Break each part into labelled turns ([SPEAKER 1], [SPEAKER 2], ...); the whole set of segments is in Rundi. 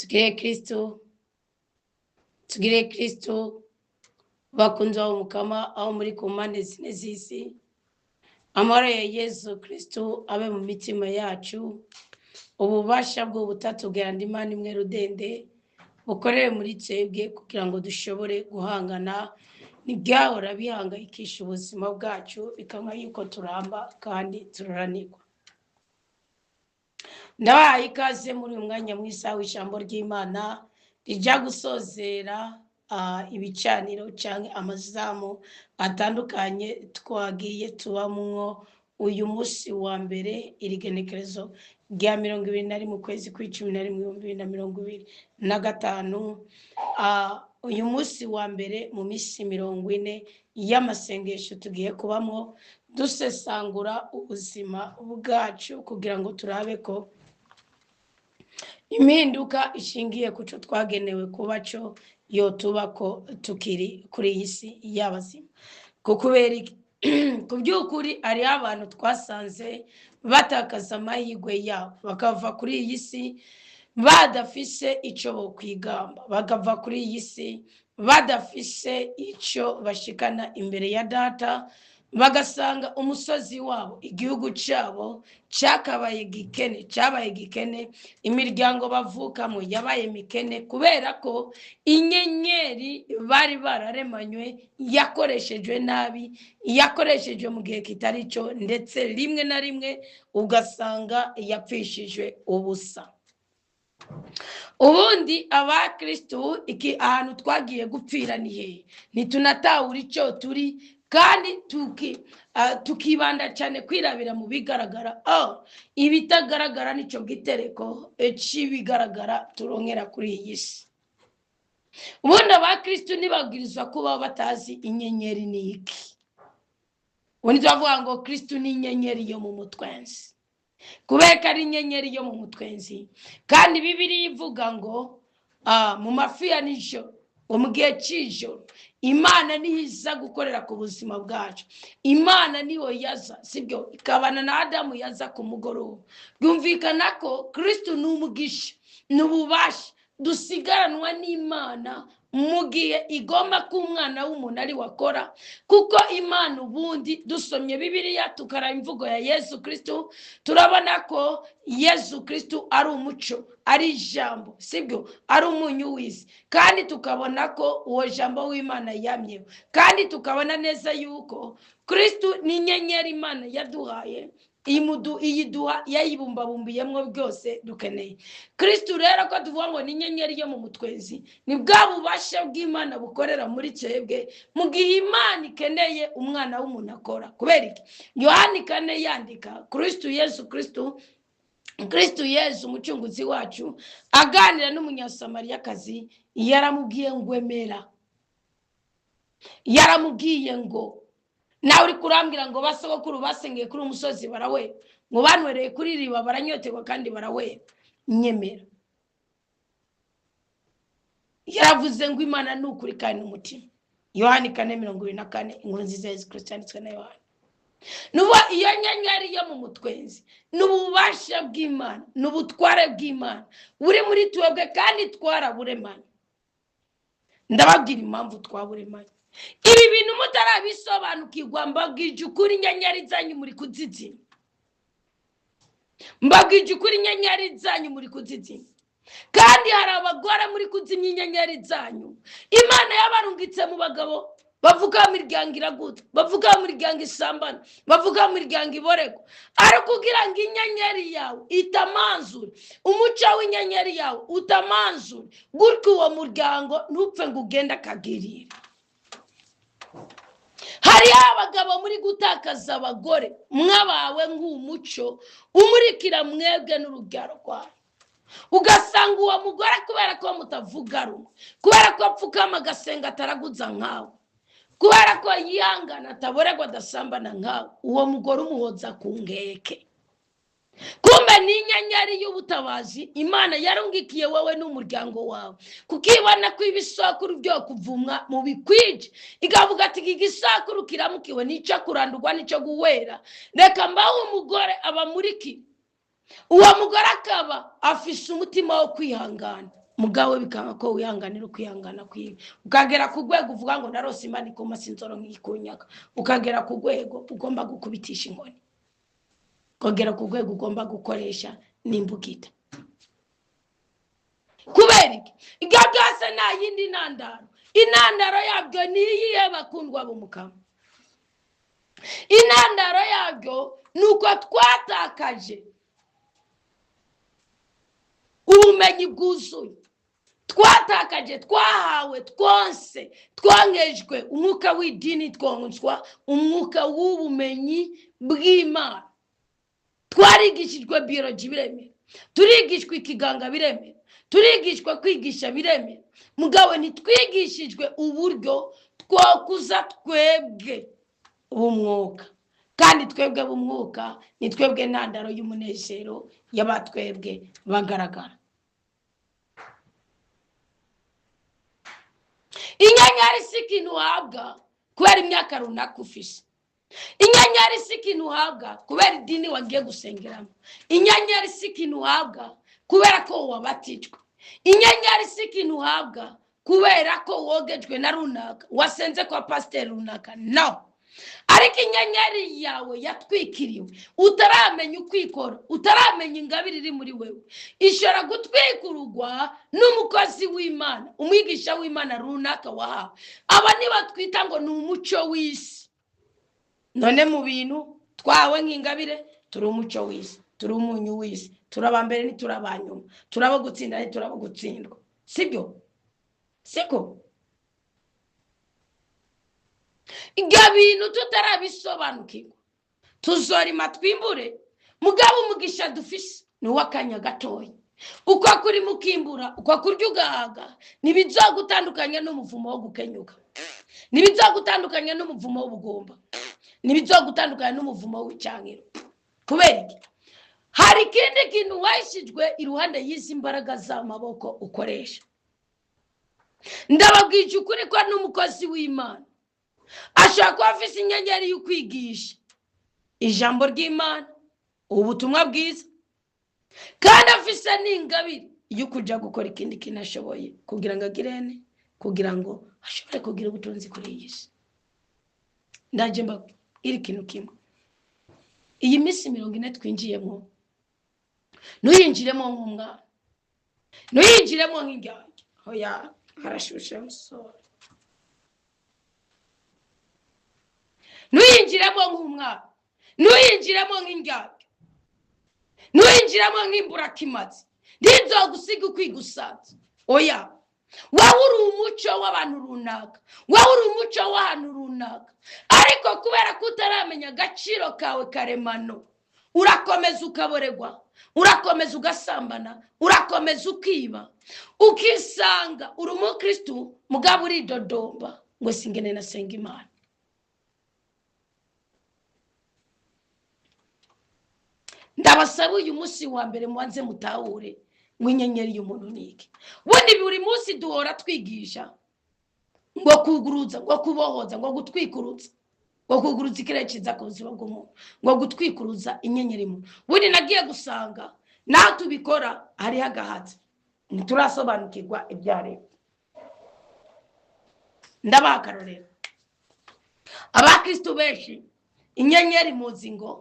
[SPEAKER 1] Tugire Kristo, tugire Kristo, bakunzi babo Mukama aho muri ku mpande zine z'isi. Amahoro ya Yesu Kristo abe mu mitima yacu. Ububasha bw'ubutatu bwa Imana imwe rudende bukorere muri twebwe kugira ngo dushobore guhangana n'ibyahora bihangayikisha ubuzima bwacu, bikaba yuko turamba kandi tururanirwa. Ndabahaye ikaze muri uyu mwanya mwiza w'ijambo ry'Imana rijya gusozera ibicaniro cyangwa amazamu atandukanye twagiye tubamwo uyu munsi wa mbere, iri genekerezo rya 21 ukwezi kw'11 2025. Uyu munsi wa mbere mu minsi 40 y'amasengesho tugiye kubamo dusesangura ubuzima bwacu kugira ngo turabe ko impinduka ishingiye ku cyo twagenewe kuba cyo yotuba ko tukiri kuri iyi si y'abazima. Kubera iki? Ku by'ukuri hariho abantu twasanze batakaza amahirwe yabo, bakava kuri iyi si badafise icyo bokwigamba, bakava kuri iyi si badafise icyo bashikana imbere ya Data, bagasanga umusozi wabo, igihugu cyabo cyakabaye gikene, cyabaye gikene, imiryango bavukamo yabaye mikene, kubera ko inyenyeri bari bararemanywe yakoreshejwe nabi, yakoreshejwe mu gihe kitari cyo, ndetse rimwe na rimwe ugasanga yapfishijwe ubusa. Ubundi abakristu, iki ahantu twagiye gupfira ni hehe? Ntitunatahura icyo turi, kandi tukibanda cyane kwirabira mu bigaragara. Oh, ibitagaragara nicyo gitereko cy'ibigaragara turonkera kuri iyi si. Ubundi abakristu ntibabwirizwa kuba batazi inyenyeri ni iki. Ubundi turavuga ngo Kristu ni inyenyeri yo mu mutwenzi, kubera ko ari inyenyeri yo mu mutwenzi. Kandi Bibiliya ivuga ngo mu mafi ya nijoro, ngo mu gihe cy'ijoro, Imana niyo iza gukorera ku buzima bwacu. Imana niyo yaza, sibyo, ikabana na Adamu, yaza ku mugoroba. Byumvikana ko Kristu ni umugisha, ni ububasha dusigaranwa n'Imana mu gihe igomba ko umwana w'umuntu ari wakora. Kuko Imana, ubundi dusomye Bibiliya, tukaraba imvugo ya Yesu Kristu, turabona ko Yesu Kristu ari umuco, ari ijambo, sibyo, ari umunyu w'isi. Kandi tukabona ko uwo jambo w'Imana yamyeho, kandi tukabona neza yuko Kristu ni inyenyeri Imana yaduhaye, iyiduha yayibumbabumbiyemo byose dukeneye. Kristu rero, ko tuvuga ngo ni inyenyeri yo mu mutwezi, ni bwa bubasha bw'Imana bukorera muri twebwe mu gihe Imana ikeneye umwana w'umuntu akora. Kubera iki? Yohani 4 yandika, Kristu Yesu, Kristu Yesu umucunguzi wacu, aganira n'Umunyasamariyakazi, yaramubwiye ngo emera. Yaramubwiye ngo nawe uri kurambwira ngo basogokuru basengeye kuri umusozi barawera, ngo banwereye kuri riba baranyoterwa kandi barawera, nyemera. Yaravuze ngo Imana ni ukuri kandi n'umutima. Yohani 4:24, Inkuru Nziza ya Yesu Kristo yanditswe na Yohani. Nuba iyo nyenyeri yo mu mutwenzi ni ububasha bw'Imana, ni ubutware bw'Imana buri muri twebwe, kandi twaraburemanye. Ndababwira impamvu twaburemanye. Ibi bintu mutarabisobanukirwa, mbabwije ukuri, inyenyeri zanyu muri kuzizima. Mbabwije ukuri, inyenyeri zanyu muri kuzizima. Kandi hari abagore muri kuzimya inyenyeri zanyu. Imana yabarungitse mu bagabo bavuga mu miryango iraguta, bavuga mu miryango isambana, bavuga mu miryango iborerwa, ariko kugira ngo inyenyeri yawe itamanzure, umuco w'inyenyeri yawe utamanzure gutyo, uwo muryango ntupfe ngo ugende akagirira. Hariho abagabo muri gutakaza abagore mwabawe nk'umuco umurikira mwebwe n'urubyaro rwawe. Ugasanga uwo mugore, kubera ko mutavuga rumwe, kubera ko apfukama agasenga ataraguza nkawe, kubera ko yihangana ataborerwa adasambana nkawe, uwo mugore umuhoza ku nkeke. Kumbe ni inyenyeri y'ubutabazi Imana yarungikiye wowe n'umuryango wawe, kuko ibona ko ibisokuru byo kuvumwa mu bikwije, ikavuga ati iki gisakuru kiramukiwe nicyo kurandurwa, nicyo guwera, reka mbaho umugore abamurikire. Uwo mugore akaba afise umutima wo kwihangana. Mugawe bikanga ko wihanganira ukwihangana kwiwe, ukagera ku rwego uvuga ngo narose Imana ikoma sinzoro nkikunyaka, ukagera ku rwego ugomba gukubitisha inkoni, ukagera ku rwego ugomba gukoresha n'imbugita. Kubera iki? Ibyo byose nta yindi ntandaro. Intandaro yabyo ni iyihe, bakundwa b'Umukama? Intandaro yabyo ni uko twatakaje ubumenyi bwuzuye, twatakaje, twahawe twose, twonkejwe umwuka w'idini, twonswa umwuka w'ubumenyi bw'Imana. Twarigishijwe biology biremera, turigishwa ikiganga biremera, turigishwa kwigisha biremera, mugabo ntitwigishijwe uburyo twokuza twebwe b'umwuka. Kandi twebwe b'umwuka ni twebwe ntandaro y'umunezero y'abatwebwe bagaragara. Inyenyeri si ikintu uhabwa kubera imyaka runaka ufise. Inyenyeri si ikintu uhabwa kubera idini wagiye gusengeramo. Inyenyeri si ikintu uhabwa kubera ko wabatijwe. Inyenyeri si ikintu uhabwa kubera ko wogejwe na runaka, wasenze kwa pasiteri runaka. No, ariko inyenyeri yawe yatwikiriwe, utaramenya ukwikora, utaramenya ingabire iri muri wewe, ishobora gutwikururwa n'umukozi w'Imana, umwigisha w'Imana runaka wahawe. Aba nibatwita ngo ni umucyo w'isi. None mu bintu twahawe nk'ingabire, turi umucyo w'isi, turi umunyu w'isi, turi aba mbere ntituri aba nyuma, turi abo gutsinda ntituri abo gutsindwa. Sibyo? Siko? Ibyo bintu tutarabisobanukirwa tuzorima twimbure, mugabo umugisha dufise ni uw'akanya gatoya. Uko kuri mukimbura, uko kurya ugahaga, ntibizogutandukanya n'umuvumo wo gukenyuka, ntibizogutandukanya n'umuvumo w'ubugumba, ntibizogutandukanya n'umuvumo w'icyangiro. Kubera iki? Hari ikindi kintu wahishijwe iruhande y'izi mbaraga z'amaboko ukoresha. Ndababwije ukuri ko n'umukozi w'Imana ashobora kuba afise inyenyeri yo kwigisha ijambo ry'Imana, ubutumwa bwiza, kandi afise n'ingabire yo kuja gukora ikindi kintu ashoboye kugira ngo agirene, kugira ngo ashobore kugira ubutunzi kuri iyi si. Ndaje mbabwira ikintu kimwe. Iyi minsi 40 twinjiyemo, ntuyinjiremo nk'umwana, ntuyinjiremo nk'indyarya. Oya, harashushe musore. Ntuyinjiremo nk'umwana, ntuyinjiremo nk'indyarya, ntuyinjiremo nk'imburakimazi. Ntizogusiga ukwigusanza. Oya, wowe uri umuco w'abantu runaka, wowe uri umuco w'ahantu runaka, ariko kubera ko utaramenya agaciro kawe karemano, urakomeza ukaboregwa, urakomeza ugasambana, urakomeza ukiba, ukisanga uri umukristu mugabo uridodomba ngo singene nasenga Imana. Ndabasaba uyu munsi wa mbere mubanze mutahure ngo inyenyeri y'umuntu ni iki. Ubundi buri munsi duhora twigisha ngo kuguruza, ngo kubohoza, ngo gutwikuruza, ngo kuguruza ikirere cyiza ku buzima bw'umuntu, ngo gutwikuruza inyenyeri y'umuntu. Ubundi nagiye gusanga naho tubikora hariho agahatsi, ntiturasobanukirwa ibyo ari byo. Ndabaha akarorero. Abakristu benshi inyenyeri muzi ngo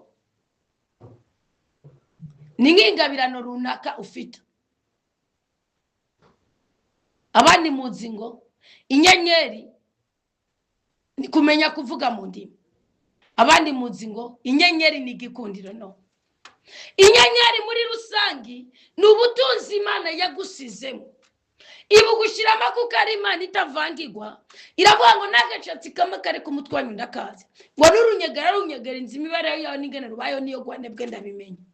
[SPEAKER 1] ni nk'ingabirano runaka ufite. Abandi muzi ngo inyenyeri ni kumenya kuvuga mu ndimi. Abandi muzi ngo inyenyeri ni igikundiro. No, inyenyeri muri rusange ni ubutunzi Imana yagusizemo, ibugushyiramo kuko ari Imana itavangirwa. Iravuga ngo n'agashatsi kamwe kari ku mutwe wanyu ndakazi, ngo n'urunyegera runyegera inzu imibare yawe n'ingene rubayeho niyo rwanda bwe ndabimenya.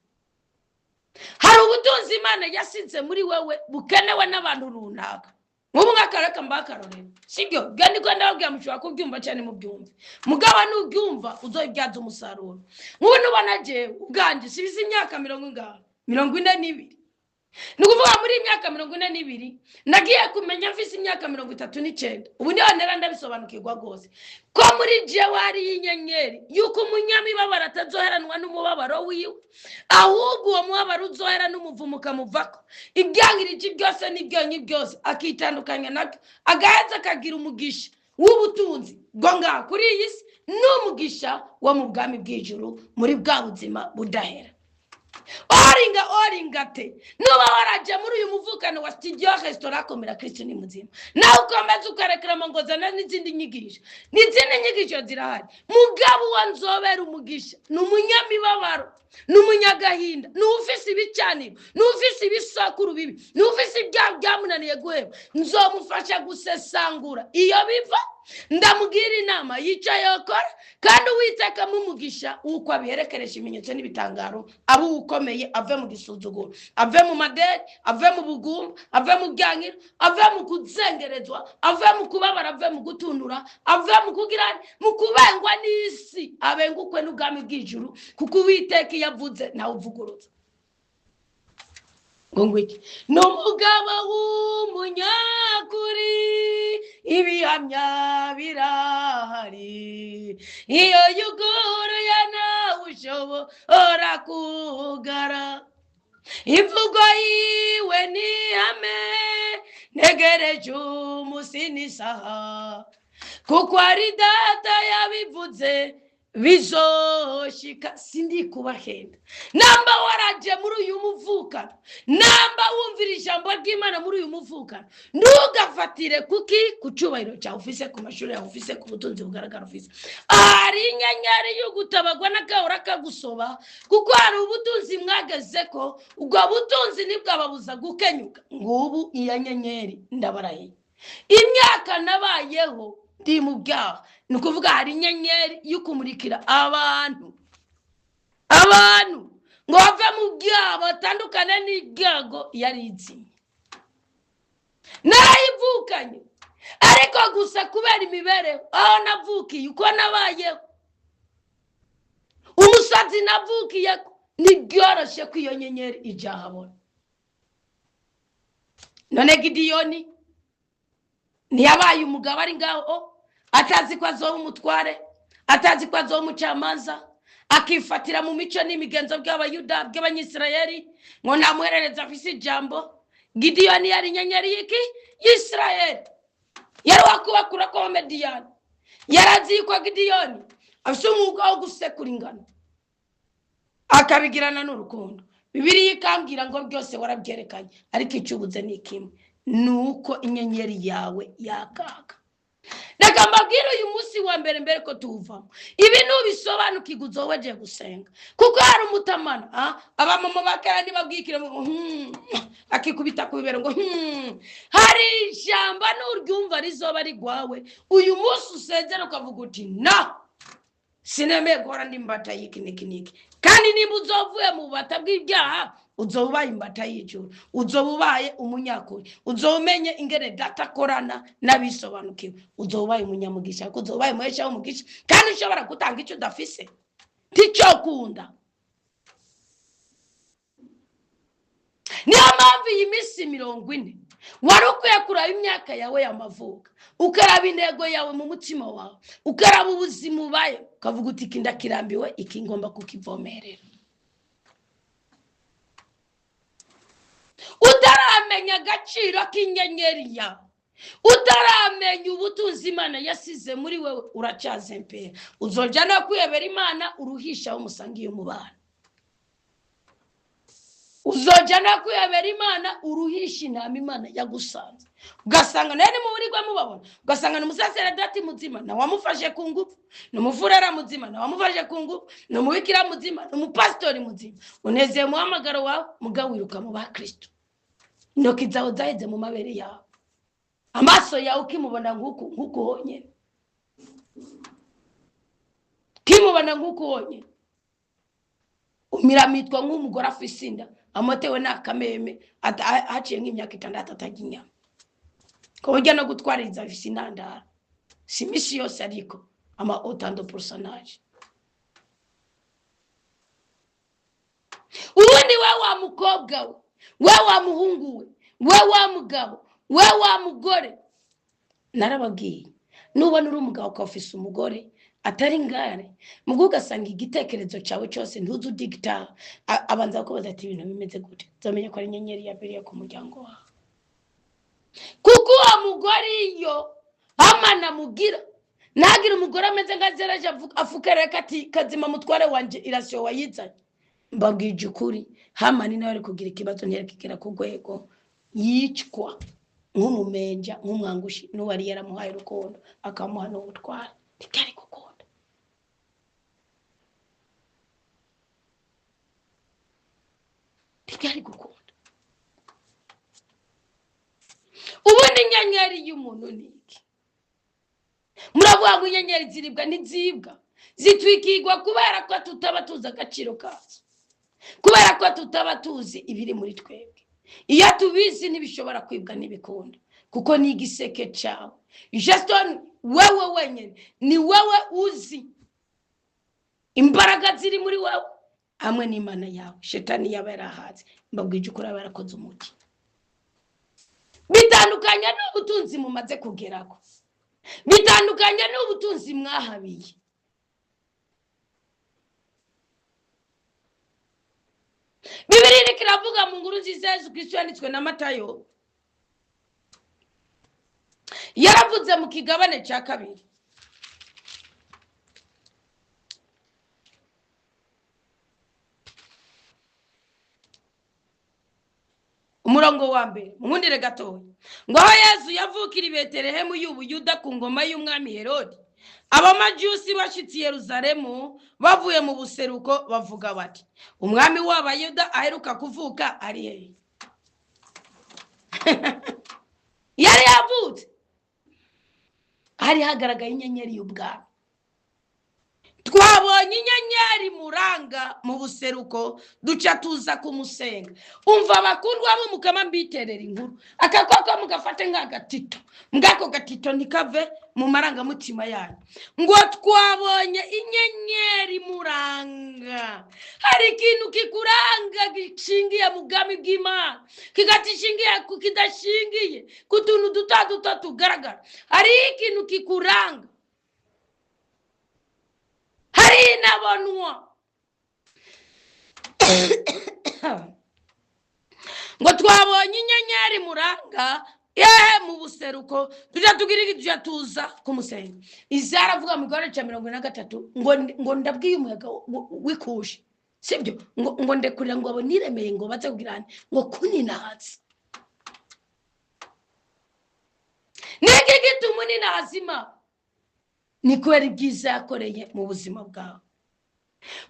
[SPEAKER 1] Hari ubutunzi Imana yasize muri wewe bukenewe n'abantu runaka. Nk'ubu nk'akareka mbaha akarorero, sibyo? Bwa niko ndababwira, mushobora kubyumva cyane mubyumve, mugabo nubyumva uzobibyaza umusaruro. Nk'ubu nubona jewe ubwanjye sibize imyaka mirongo ingahe, 42, ni ukuvuga Ukuvuga muri iyi myaka 42 nagiye kumenya mfise imyaka 39, ubu niho ntera ndabisobanukirwa rwose ko muri jewe hariyo inyenyeri yuko umunyamibabaro atazoheranwa n'umubabaro wiwe, ahubwo uwo mubabaro uzohera n'umuvumo ukamuvako, ibyangirije byose n'ibyonyi byose akitandukanya nabyo, agaheza akagira umugisha w'ubutunzi bwo ngaha kuri iyi si n'umugisha wo mu bwami bw'ijuru muri bwa buzima budahera. Oringa oringa te nuba waraje muri uyu muvukano wa Studio Restaurant, komera, Kristo ni muzima. Nawe ukomeza ukarekerama ngo zana n'izindi nyigisho, n'izindi nyigisho zirahari. Mugabo uwo nzobera umugisha ni umunyamibabaro, ni umunyagahinda, ni ufise ibicaniro, ni ufise ibisakuru bibi, ni ufise ibyaha byamunaniye guheba. Nzomufasha gusesangura iyo biva, ndamubwira inama yicaye akora, kandi Uwiteka umugisha w'uko abiherekeresha ibimenyetso n'ibitangaro, abe ukomeye, ave mu gisuzuguro, ave mu madeni, ave mu bugumba, ave mu byankiro, ave mu kuzengerezwa, ave mu kubabara, ave mu gutundura, ave mu kugira mu kubengwa n'isi, abengukwe n'ubwami bw'ijuru, kuko Uwiteka iyo avuze ntawe uvugurutsa. Ngo ngwiki ni umugabo w'umunyakuri, ibihamya birahari, iyo yuguruye nawe ushobora kugara, imvugo yiwe ni ihame, ntegereje umunsi n'isaha, kuko ari Data yabivuze bizoshika. Sindi kubahenda. Namba waraje muri uyu muvukano, namba wumvira ijambo ry'Imana muri uyu muvukano, ntugafatire kuki ku cyubahiro cyawe ufise, ku mashuri yawe ufise, ku butunzi bugaragara ufise. Hari inyenyeri yo gutabagwa n'agahora kagusoba, kuko hari ubutunzi mwageze ko ubwo butunzi ntibwababuza gukenyuka. Ngubu iyo nyenyeri, ndabarahiye, imyaka nabayeho ndi mu byaha, ni ukuvuga hari inyenyeri yo kumurikira abantu ngo bave mu byaha, batandukane n'ibyago. Yari izimye, narayivukanye, ariko gusa kubera imibereho, aho navukiye, uko nabayeho, umusazi navukiye, ntibyoroshye ko iyo nyenyeri ijya ahabona. None Gidiyoni ntiyabaye umugabo ari ngaho atazi ko azoba umutware, atazi ko azoba umucamanza, akifatira mu mico n'imigenzo by'Abayuda, by'Abanyisirayeli, ngo ntamuherereza afise ijambo? Gidiyoni yari inyenyeri y'iki? Y'Isirayeli. Yari wakubakura ko Mediyani yarazi yuko Gidiyoni afise umwuga wo gusekura ingano, akabigirana n'urukundo. Bibiliya ikambwira ngo byose warabyerekanye, ariko icyo ubuze ni kimwe, ni uko inyenyeri yawe yakaka. Reka mbabwire uyu munsi wa mbere, mbere ko tuwuvamo, ibi nubisobanukirwa uzoweje gusenga, kuko hari umutamana, abamama ba kera ntibabwikire ngo akikubita ku bibero ngo Hari ijambo nuryumva rizoba rigwawe uyu munsi, usezera ukavuga uti: "Na sinemeye guhora ndi imbata y'iki niki niki." Kandi niba uzovuye mu bubata bw'ibyaha, uzoba ubaye imbata y'ijuru, uzoba ubaye umunyakuri, uzoba umenye ingene Data akorana n'abisobanukiwe, uzoba ubaye umunyamugisha, kuko uzoba ubaye umuhesha w'umugisha. Kandi ushobora gutanga icyo udafise, nticyokunda. Niyo mpamvu iyi minsi 40 wari ukwiye kuraba imyaka yawe y'amavuko, ukaraba intego yawe mu mutima wawe, ukaraba ubuzima ubaye, ukavuga uti: "Iki ndakirambiwe, iki ngomba kukivomerera." Utaramenya agaciro k'inyenyeri yawe, utaramenya ubutunzi Imana yasize muri wewe, uracyazempera. Uzoja no kwiyebera Imana uruhisha aho umusangiye umubano. Uzoja no kwiyebera Imana uruhisha intama Imana yagusanze, ugasanga nawe nimuburirwa mubabona, ugasanga ni umusaseredati muzima nawe wamufashe ku ngufu, ni umufurera muzima nawe wamufashe ku ngufu, ni umubikira muzima, ni umupasitori muzima. Unezeye umuhamagaro wawe, mugabo wiruka mu bakristo, intoki zawe zaheze mu mabere yawe, amaso yawe ukimubona nk'uku nk'uku honyine, ukimubona nk'uku honyine, umiramitwa nk'umugore afise inda amotewe n'akameme, haciye nk'imyaka 6 atarya inyama, ku buryo no gutwaririza afise intandaro. Si imisi yose, ariko ama otando porosanage. Ubundi we wa mukobwa we We wa muhungu we, we wa mugabo we, wa mugore, narababwiye, nubona uri umugabo ukaba ufise umugore atari ngare mugo, ugasanga igitekerezo cyawe cyose ntuzi udigita, abanza kubaza ati: "Ibintu bimeze gute?" Uzamenya ko ari inyenyeri yabiriye ku muryango wawe, kuko uwo mugore iyo amana mugira ntagira umugore ameze nka Zeraje afuka ati: "Kazima mutware wanje irasiyo wayizanye." Mbabwije ukuri, Hamani nawe ari kugira ikibazo, ntiyari ku rwego yicwa nk'umumenja, nk'umwangushi n'uwari yaramuhaye urukundo akamuha n'ubutware. Ntibyari gukunda, ntibyari gukunda. Ubundi inyenyeri y'umuntu ni iki? Muravuga ngo inyenyeri ziribwa? Ntizibwa, zitwikirwa kubera ko tutaba tuzi agaciro kazo, kubera ko tutaba tuzi ibiri muri twebwe. Iyo tubizi ntibishobora kwibwa, ntibikunda, kuko ni igiseke cyawe. Justin, wewe wenyine ni wewe uzi imbaraga ziri muri wowe hamwe n'Imana yawe. Shetani yaba yarahaze, mbabwije ukuri, aba yarakoze umuti. Bitandukanye n'ubutunzi mumaze kugeraho, bitandukanye n'ubutunzi mwahabiye. Bibiri iriko iravuga mu nkuru nziza ya Yesu Kristo yanditswe na Matayo, yaravuze mu kigabane cya kabiri, umurongo wa mbere. Munkundire gatoya. Ngo aho Yesu yavukira i Betelehemu y'Ubuyuda ku ngoma y'umwami Herodi, abamajusi bashyitsi i Yeruzalemu bavuye mu buseruko, bavuga bati: "Umwami w'Abayuda aheruka kuvuka ari hehe?" Yari yavutse, hari hagaragaye inyenyeri y'ubwami. "Twabonye inyenyeri muranga mu buseruko, duca tuza kumusenga." Umva, abakundwa b'Umukama, mbiterera inkuru, akakoko mugafate nk'agatito, mbwako gatito ntikave mu marangamutima yanyu. Ngo twabonye inyenyeri muranga. Hari ikintu kikuranga gishingiye mu bwami bw'Imana, kigatishingiye kidashingiye ku tuntu duto duto tugaragara. Hariho ikintu kikuranga, hari inabonwa. Ngo twabonye inyenyeri muranga yehe mu buseruko, tujya tugira iki? Tujya tuza kumusenga. Iza aravuga mu gihande cya 43 ngo ndabwiye umuyaga w'ikushe, sibyo? Ngo ndekurira ngo abo niremeye ngo baze kugira ngo kuninahaza. Niki gituma uninahazima? Ni kubera ibyiza yakoreye mu buzima bwawe.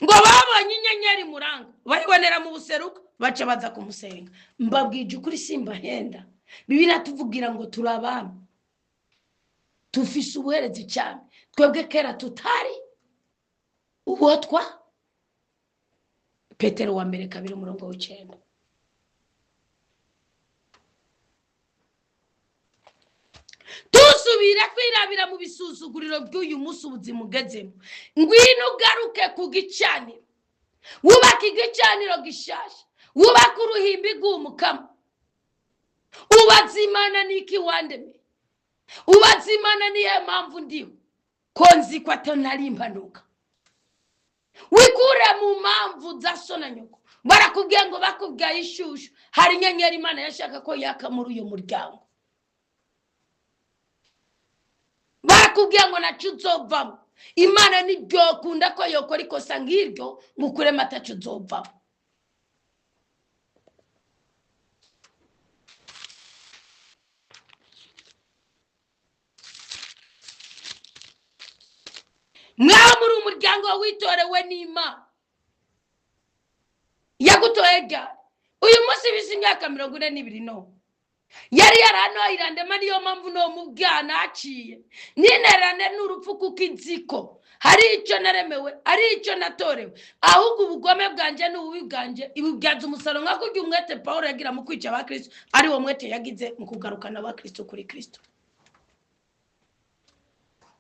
[SPEAKER 1] Ngo babonye inyenyeri muranga, bayibonera mu buseruko, baca baza kumusenga. Mbabwije ukuri, simbahenda, Bibiliya tuvugira ngo turi abami, tufise ubuherezi cyane, twebwe kera tutari ubotwa. Petero wa mbere 2 umurongo w'9. Tusubira kwirabira mu bisuzuguriro by'uyu munsi, ubuzima ugezemo. Ngwino ugaruke ku gicaniro, wubake igicaniro gishasha, wubake uruhimbi rw'Umukama. Ubaze Imana: "Niki wandemeye?" Ubaze Imana: "Niyo mpamvu ndiho ko nzi ko atari impanuka?" Wikure mu mpamvu za so na nyoko. Barakubwiye ngo bakubwiye ishusho. Hari inyenyeri Imana yashaka ko yaka muri uyu muryango. Barakubwiye ngo nacyo uzovamo. Imana ntibyokunda ko yokora ikosa nk'iryo ngo ukuremo ataco uzovamo. Mwaho muri umuryango witorewe n'Imana. Yagutoye ryari? Uyu munsi bise imyaka 42. No yari yaranoye irandema. Niyo mpamvu no mu bwana haciye n'inerane n'urupfu, kuko inziko hari icyo naremewe, hari icyo natorewe. Ahubwo ubugome bwanjye n'ububi bwanjye ibubyaza umusaruro, nka kurya umwete Paul yagira mu kwica abakristo ari wo mwete yagize mu kugarukana abakristo kuri Kristo.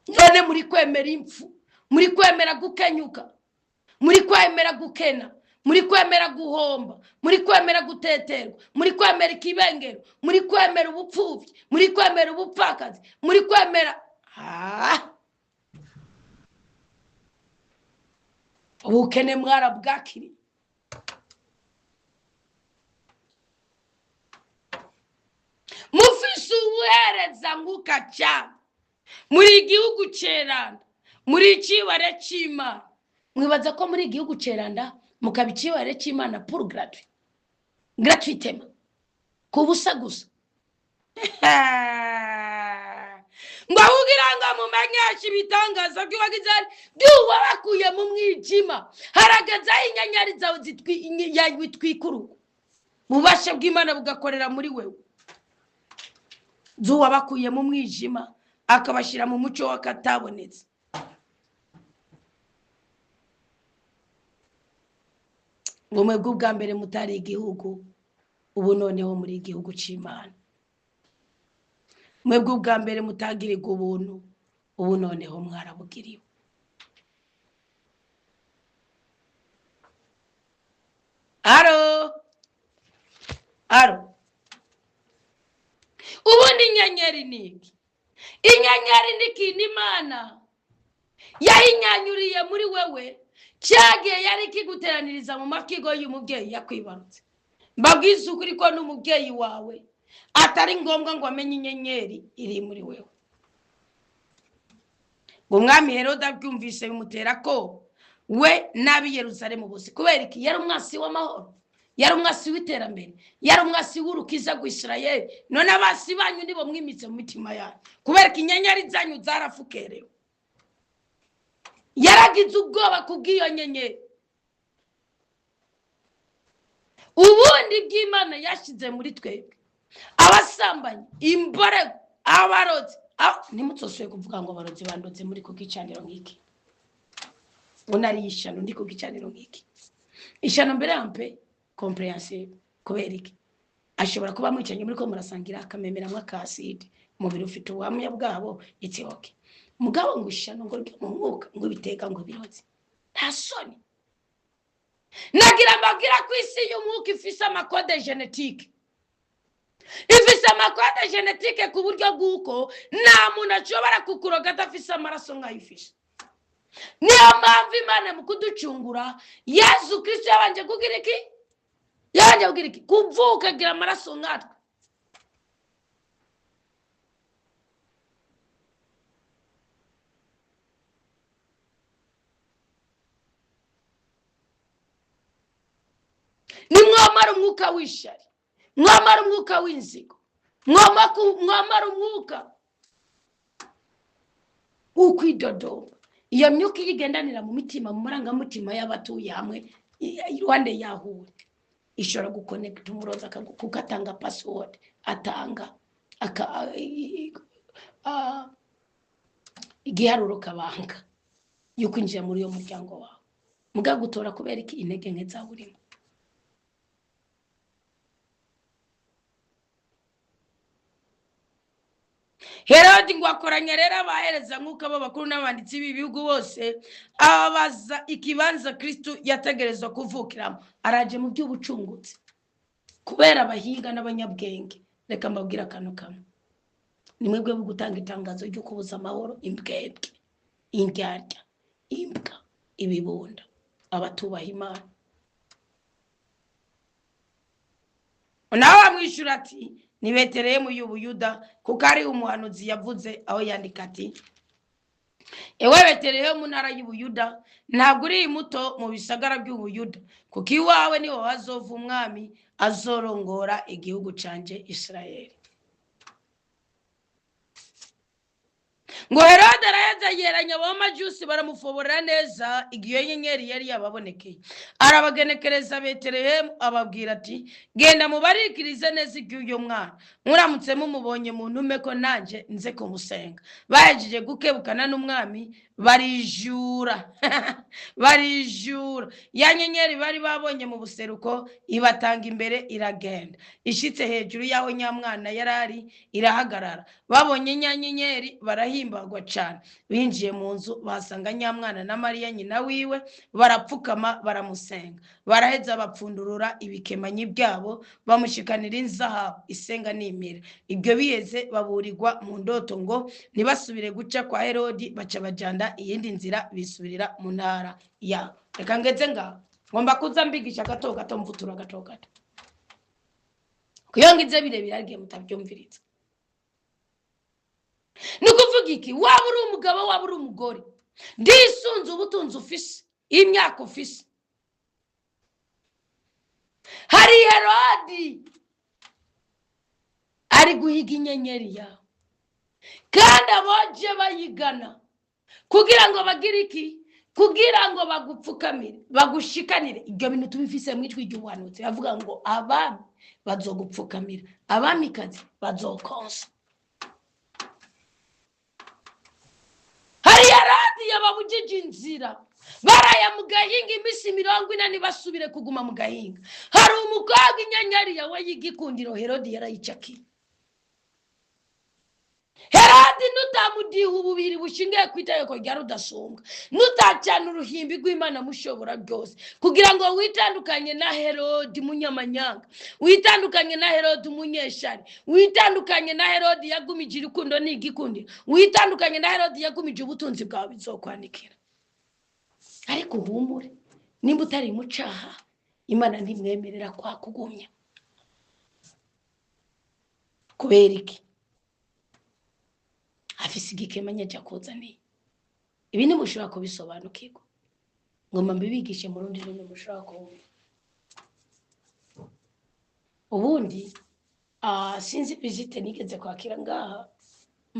[SPEAKER 1] None muri kwemera impfu, muri kwemera gukenyuka, muri kwemera gukena. Muri kwemera guhomba, muri kwemera guteterwa, muri kwemera ikibengero, muri kwemera ubupfubyi, muri kwemera ubupfakazi, muri kwemera ubukene mwarabwakiriye. Mufise ubuhereza nguka cyane muri igihugu ceranda, muri icibare c'Imana. Mwibaza ko muri igihugu ceranda mukaba icibare c'Imana pour gratuit, gratuitement, ku busa gusa? Ngo kugira ngo mumenyeshe ibitangaza by'uwagize by'uwabakuye mu mwijima. Harageze aho inyenyeri zawe zitwikururwa, ububasha bw'Imana bugakorera muri wewe, z'uwabakuye mu mwijima akabashyira mu mucyo w'akatabonetse. Ngo mwebwe ubwa mbere mutari igihugu, ubu noneho muri igihugu c'Imana. Mwebwe ubwa mbere mutagirirwa ubuntu, ubu noneho mwarabugiriwe. Aro aro, ubundi inyenyeri ni iki? Inyenyeri ni ikintu Imana yahinyanyuriye muri wewe cyagiye yari kiguteraniriza mu makigo y'umubyeyi yakwibarutse. Mbabwiza ukuri ko n'umubyeyi wawe atari ngombwa ngo amenye inyenyeri iri muri wewe. Ngo umwami Herode abyumvise bimutera ko we n'ab'i Yerusalemu bose. Kubera iki? Yari umwasi w'amahoro, yari umwasi w'iterambere, yari umwasi w'urukiza rw'Isirayeli. None abasi banyu nibo mwimitse mu mitima yanyu, kubera ko inyenyeri zanyu zarafukerewe. Yaragize ubwoba kubw'iyo nyenyeri. Ubundi bw'Imana yashyize muri twebwe, abasambanyi, imborego, abarozi. Ntimutsoseye kuvuga ngo abarozi bandotse muri ku gicaniro nk'iki, ngo nariye ishyano ndi ku gicaniro nk'iki. Ishyano mbere yampe comprehensive. Kubera iki? Ashobora kuba mwicaranye muri ko murasangira, akamemeramo akaside, umubiri ufite ubuhamya bwabo, it's okay. Mugabo ngo ishyano ngo ryo mu mwuka, ngo ibitega, ngo ibirozi, nta soni. Nagira mbabwira ko isi y'umwuka ifise ama code génétique, ifise ama code génétique ku buryo bw'uko nta muntu ashobora kukuroga adafise amaraso nk'ayo ufise. Niyo mpamvu Imana mu kuducungura, Yesu Kristo yabanje kugira iki? Yabanje kugira iki? Kuvuka agira amaraso nkatwe. Nimwamara umwuka w'ishyari, mwamara umwuka w'inzigo, mwamara umwuka w'ukwidodomba, iyo myuka iyo igendanira mu mitima, mu marangamutima y'abatuye hamwe iruhande yahure, ishobora gukonekita umurozi kuko atanga password, atanga igiharuro kabanga yo kwinjira muri uyo muryango wawe, mugagutora. Kubera iki? Intege nke zawe urimo. Herodi ngo akoranya rero abahereza nk'uko abo bakuru n'abanditsi b'ibihugu bose, ababaza ikibanza Kristo yategerezwa kuvukiramo. Araje mu by'ubucungutsi kubera abahinga n'abanyabwenge. Reka mbabwire akantu kamwe: ni mwebwe bo gutanga itangazo ryo kubuza amahoro. Imbwebwe, indyarya, imbwa, ibibunda, abatubaha Imana. Nawe bamwishyura ati: "Ni Betelehemu y'Ubuyuda, kuko ari umuhanuzi yavuze aho yandika ati: 'Ewe Betelehemu, ntara y'Ubuyuda, ntabwo uri muto mu bisagara by'Ubuyuda, kuko iwawe niho hazova umwami azorongora igihugu canje Isirayeli.'" Ngo Herode araheza yeranya abamajusi, baramufoborera neza igihe nyenyeri yari yababonekeye. Arabagenekereza Betelehemu, ababwira ati: "Genda mubarikirize neza iby'uyu mwana, muramutse mumubonye muntume ko nanjye nze kumusenga." Bahejeje gukebukana n'umwami. Barijura, barijura. Ya nyenyeri bari babonye mu buseruko ibatanga imbere, iragenda. Ishitse hejuru y'aho nyamwana yari ari, irahagarara. Babonye nya nyenyeri barahimbagwa cyane. Binjiye mu nzu, basanga nyamwana na Mariya nyina wiwe, barapfukama baramusenga. Baraheza bapfundurura ibikemanyi byabo, bamushikanira inzahabu, isenga n'imira. Ibyo biheze, baburirwa mu ndoto ngo ntibasubire guca kwa Herodi, baca bajyana iyindi nzira, bisubirira mu ntara yabo. Reka ngeze ngaho. Ngomba kuza mbigisha gato gato, mvutura gato gato. Kuyo ngize birebire ariko mutabyumviriza. Ni ukuvuga iki? Waba uri umugabo, waba uri umugore, ndisunze ubutunzi ufise, imyaka ufise, hari Herodi ari guhiga inyenyeri yawe, kandi aboje bayigana kugira ngo bagire iki? Kugira ngo bagupfukamire, bagushikanire. Ibyo bintu tubifise mu ijwi ry'ubuhanuzi, bavuga ngo abami bazogupfukamira, abamikazi bazokonsa. Hari Herodi yababujije inzira, baraya mu gahinga iminsi 40, ntibasubire kuguma mu gahinga. Hari umukobwa inyenyeri yawe y'igikundiro, Herodi yarayicakiye. Herodi nutamudiha ububiri bushingiye ku itegeko rya Rudasumbwa, nutacana uruhimbi rw'Imana mushobora byose, kugira ngo witandukanye na Herodi munyamanyanga, witandukanye na Herodi umunyeshari, witandukanye na Herodi yagumije urukundo n'igikundiro, witandukanye na Herodi yagumije ubutunzi bwawe, bizokwanikira. Ariko uhumure, nimba utari mu cyaha, Imana ntimwemerera kwakugumya. Kubera iki? Afise igikemanya ajya kuzaniye. Ibi ntimushobora kubisobanukirwa, ngomba mbibigishe mu rundi rurimi mushobora kumva. Ubundi sinzi visite nigeze kwakira ngaha,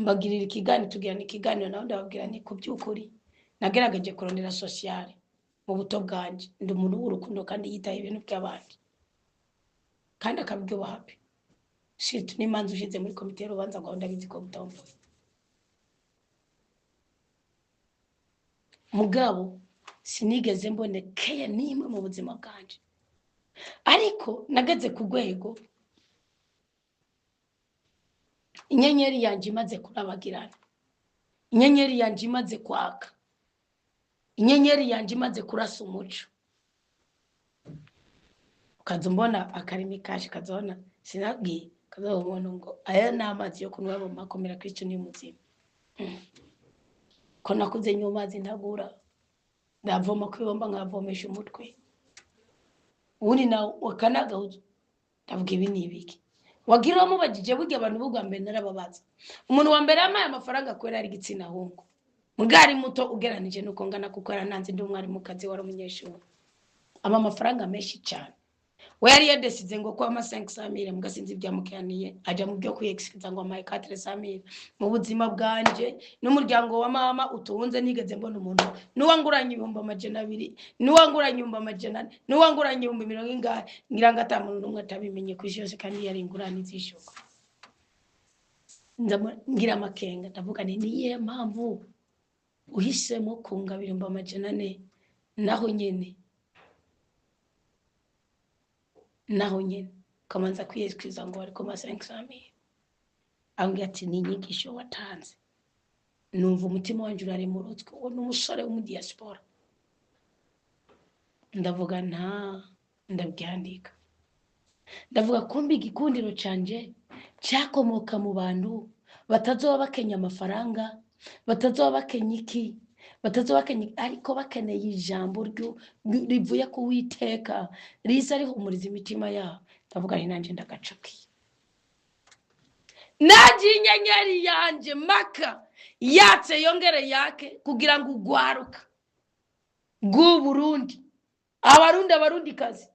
[SPEAKER 1] mbagirira ikiganiro, tugirana ikiganiro nawe, ndababwira ni ku by'ukuri nagerageje kurondera sociale mu buto bwanjye. Ndi umuntu w'urukundo kandi yitaye ibintu by'abandi kandi akabyubaha pe. Shit, n'imanza ushize muri komite y'urubanza rwawe, ndabizi ko butomboye. Mugabo sinigeze mbone keya n'imwe mu buzima bwanje, ariko nageze ku rwego inyenyeri yanjye imaze kurabagirana, inyenyeri yanjye imaze kwaka, inyenyeri yanjye imaze kurasa umuco, ukaza umbona akarimi kaje, ukazabona sinabwiye, ukazabona umuntu ngo aya ni amazi yo kunywa mu makomera. Kristo ni muzima. Ko nakuze nywa amazi ntagura, ndavoma ku ibomba nkavomesha umutwe, ubundi nawe wakanagahuza. Ndavuga ibi ni ibiki? Wagira wamubajije. Burya abantu b'ubwa mbere narababaza. Umuntu wa mbere yampaye amafaranga kubera ari igitsina hungu, mugari muto ugereranije nuko ngana, kuko yarananze ndi umwarimukazi, wari umunyeshuri, ama amafaranga menshi cyane. We yari yadesize ngo ko ama 500 mille, mugasinzi byamukaniye, aja mu byo kwiyexcusa ngo amaye 400 mille. Mu buzima bwanje n'umuryango wa mama utunze, nigeze mbona umuntu n'uwanguranye 200,000, n'uwanguranye 400,000, n'uwanguranye ibihumbi mirongo ingahe, ngira ngo ata muntu n'umwe atabimenye ku isi yose, kandi yari ingurane izishyurwa. Ngira amakenga, ndavuga nti niyihe mpamvu uhisemo kungabira 400,000? Naho nyene, naho nyene ukamanza kwiyexcusa ngo ariko ma 500 mille. Ambwira ati ni inyigisho watanze, numva umutima wanje uraremurutswe. Uwo ni umusore wo mu diaspora. Ndavuga nta ndabyandika, ndavuga kumbi igikundiro canje cyakomoka mu bantu batazoba bakenya amafaranga, batazoba bakenya iki, batazoba bakenya, ariko bakeneye ijambo rivuye ku Witeka riza rihumuriza imitima yabo. Ndavuga nti nanjye ndagacakiye, naje inyenyeri yanje maka yatse yongere yake, kugira ngo ugwaruka bw'Uburundi, Abarundi, Abarundi kazi,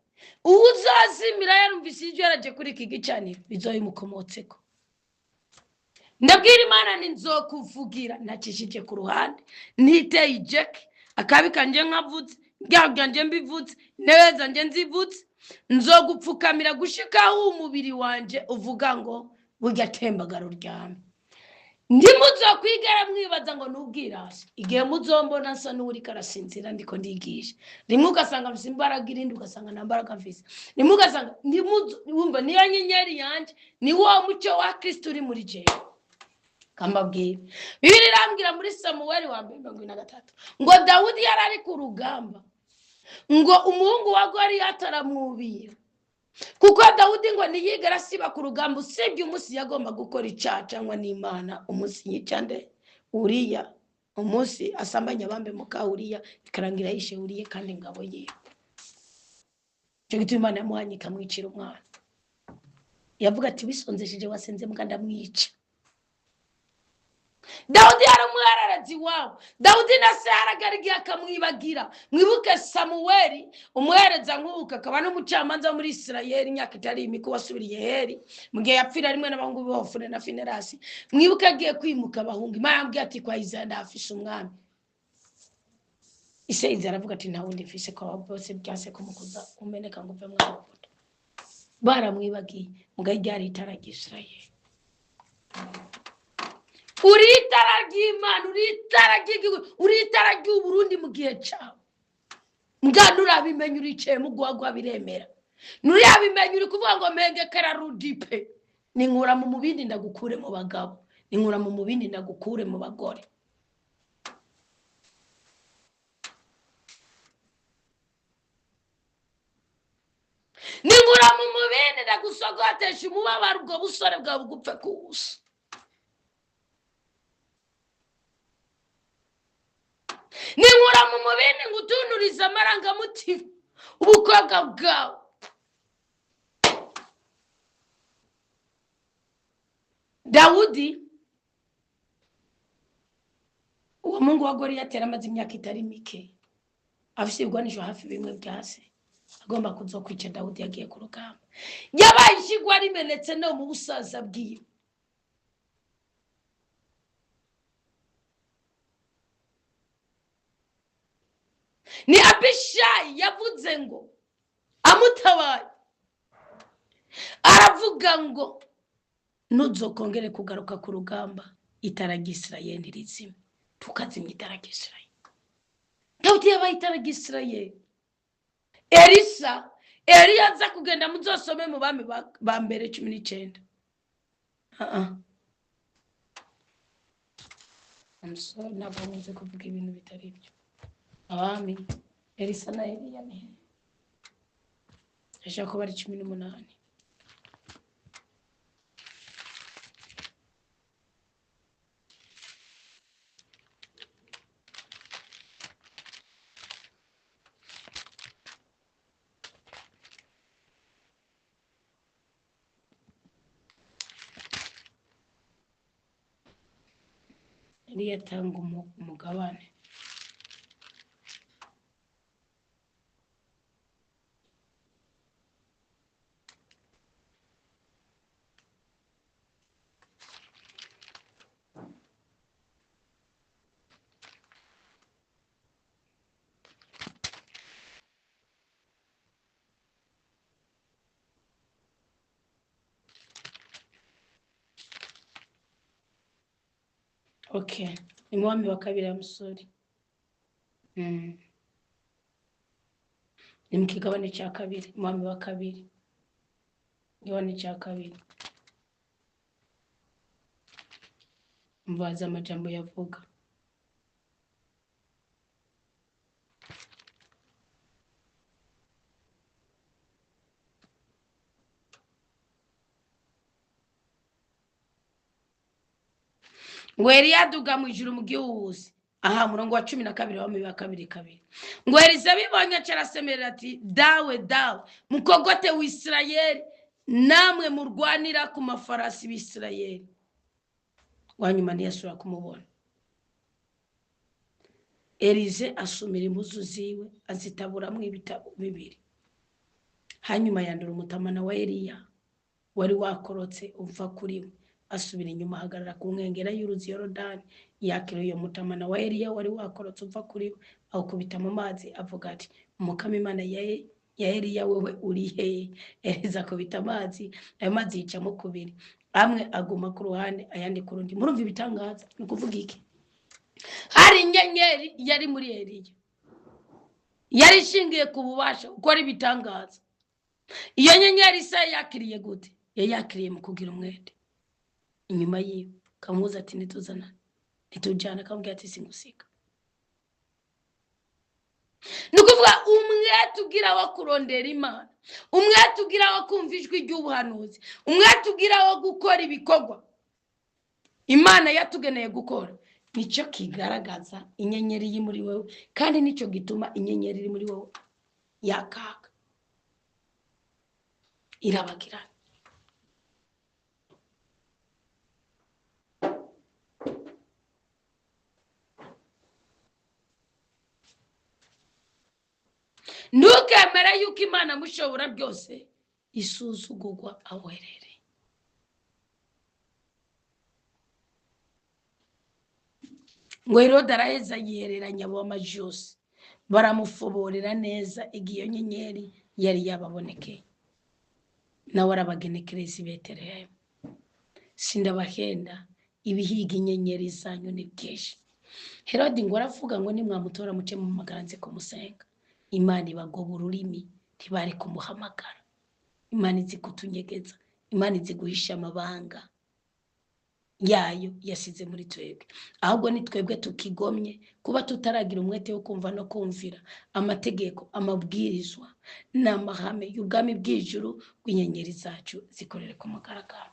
[SPEAKER 1] uwuzazimira yarumvise ijwi yaraje kuri iki gicaniro, bizobimukomotseko. Ndabwira Imana ni nzokuvugira nacishije ku ruhande, ntiteye ijeke, akabi kanje nkavutse, ibyaha byanje mbivutse, intebe zanje nzivutse, nzogupfukamira gushikaho umubiri wanje uvuga ngo burya tembagaro ryame. Ntimuzokwigera mwibaza ngo nubwirasi. Igihe muzombona nsa n'uwuriko arasinzira ndiko ndigisha, rimwe ugasanga mfise imbaraga, irindi ugasanga nta mbaraga mfise, rimwe ugasanga wumva niyo nyenyeri yanje, ni wo mucyo wa Kristo uri muri jewe. Kambabwira, Bibiliya irambwira muri Samuweli wa mbere 43 ngo Dawudi yari ari ku rugamba, ngo umuhungu wa Goliyati aramwubira, kuko Dawudi ngo ntiyigera asiba ku rugamba usibye umunsi yagomba gukora icyaha cyangwa n'Imana, umunsi yica nde? Uriya, umunsi asambanya abambe muka Uriya, bikarangira yishe Uriya kandi ingabo yiwe. Icyo gituma Imana yamuhanye ikamwicira umwana. Yavuga ati wisonzesheje wasenze mbwa ndamwica. Dawudi yari umuhararazi iwabo. Dawudi na se haragara igihe akamwibagira. Mwibuke Samuweli umuhereza nkuka akaba n'umucamanza wo muri Isirayeli imyaka itari imike wasubiriye Heli mu gihe yapfira rimwe n'abahungu be Hofuni na Finerasi. Mwibuke agiye kwimuka abahungu, Imana yambwiye ati kwa Isaya ndahafise umwami. Ise Isaya aravuga ati nta wundi mfise kwa bose byase kumukuza umeneka ngo uve mw'amavuta. Baramwibagiye mugaye ryari itara ry'Isirayeli. Uri itara ry'Imana, uri itara ry'igihugu, uri itara ry'Uburundi mu gihe cyawe. Mbwa nturabimenya, uricaye mu guhagwa biremera. Nturabimenya, uri kuvuga ngo mpengekera rudipe. Ninkura mu mubindi ndagukure mu bagabo, ninkura mu mubindi ndagukure mu bagore. Ninkura mu mubindi ndagusogotesha umubabaro, ubwo busore bwawe bugupfe kubusa. Ninkura mu mubindi ngo utunurize amarangamutima ubukobwa bwawe. Dawudi uwo mungu wa Goliyati yari amaze imyaka itari mike afise ibigwanisho hafi bimwe bya se, agomba kuzokwica Dawudi yagiye ku rugamba. Yabaye ishigwa rimenetse no mu busaza bwiwe. Ni Abishayi yavuze ngo amutabaye, aravuga ngo ntuzokongere kugaruka ku rugamba, itara ry'Isirayeli ntirizime. Tukazimya itara ry'Isirayeli. Dawudi yabaye itara ry'Isirayeli. Elisa, Eliya aza kugenda, muzosome mu bami ba mbere 19. I'm sorry, ntabwo nkunze kuvuga ibintu bitari byo. Abami Elisa na Eliya ni he? Ashaka kuba ari 18. Eliya atanga umugabane. Okay, ni mwami wa kabiri ya musore. Ni mu kigabane cya kabiri, mwami wa kabiri. Kigabane cya kabiri. Mbaza amajambo yavuga. Ngo Eliya aduga mu ijuru mu gihuhusi. Aha murongo wa 12 wa wa kabiri kabiri. Ngo Elisa bibonye aca arasemerera ati dawe dawe mukogote w'Isirayeli namwe murwanira ku mafarasi b'Isirayeli. Wanyuma ntiyasubira kumubona. Elize asumira impuzu ziwe azitaburamwo ibitabo bibiri. Hanyuma yandura umutamana wa Eliya wari wakorotse uva kuri we, asubira inyuma ahagarara ku nkengera y'uruzi Yorodani, yakira uyo mutamana wa Eliya wari wakorotse uva kuri we, awukubita mu mazi, avuga ati Umukama Imana ya Ya Eliya, wewe uri he? Eliza akubita amazi, ayo mazi yicamo kubiri, amwe aguma ku ruhande, ayandi ku rundi. Murumva ibitangaza. Ni ukuvuga iki? Hari inyenyeri yari muri Eliya, yari ishingiye ku bubasha gukora ibitangaza. Iyo nyenyeri isa yakiriye gute? Yayakiriye mu kugira umwete. Inyuma yiwe kamubuza ati: "Ntituzana, ntitujyana." Akamubwira ati: "Singusiga." Ni ukuvuga umwete ugira wo kurondera Imana, umwete ugira wo kumva ijwi ry'ubuhanuzi, umwete ugira wo gukora ibikorwa Imana yatugeneye gukora, nicyo kigaragaza inyenyeri iri muri wowe, kandi nicyo gituma inyenyeri iri muri wowe yakaka, irabagirana. Ntukemere yuko Imana mushobora byose isuzugurwa aho uherereye. Ngo Herode araheza yihereranya abo b'amajusi, baramufoborera neza igihe iyo nyenyeri yari yababonekeye, nawe arabagenekereza i Betelehemu. Sindabahenda, ibihiga inyenyeri zanyu ni byinshi. Herode ngo aravuga ngo: "Nimwamutora muce muhamagara nze kumusenga." Imana ibagoba ururimi, ntibari kumuhamagara. Imana izi kutunyegeza, Imana izi guhisha amabanga yayo yasize muri twebwe. Ahubwo ni twebwe tukigomye kuba tutaragira umwete wo kumva no kumvira amategeko, amabwirizwa n'amahame y'ubwami bw'ijuru bw'inyenyeri zacu zikorere ku mugaragaro.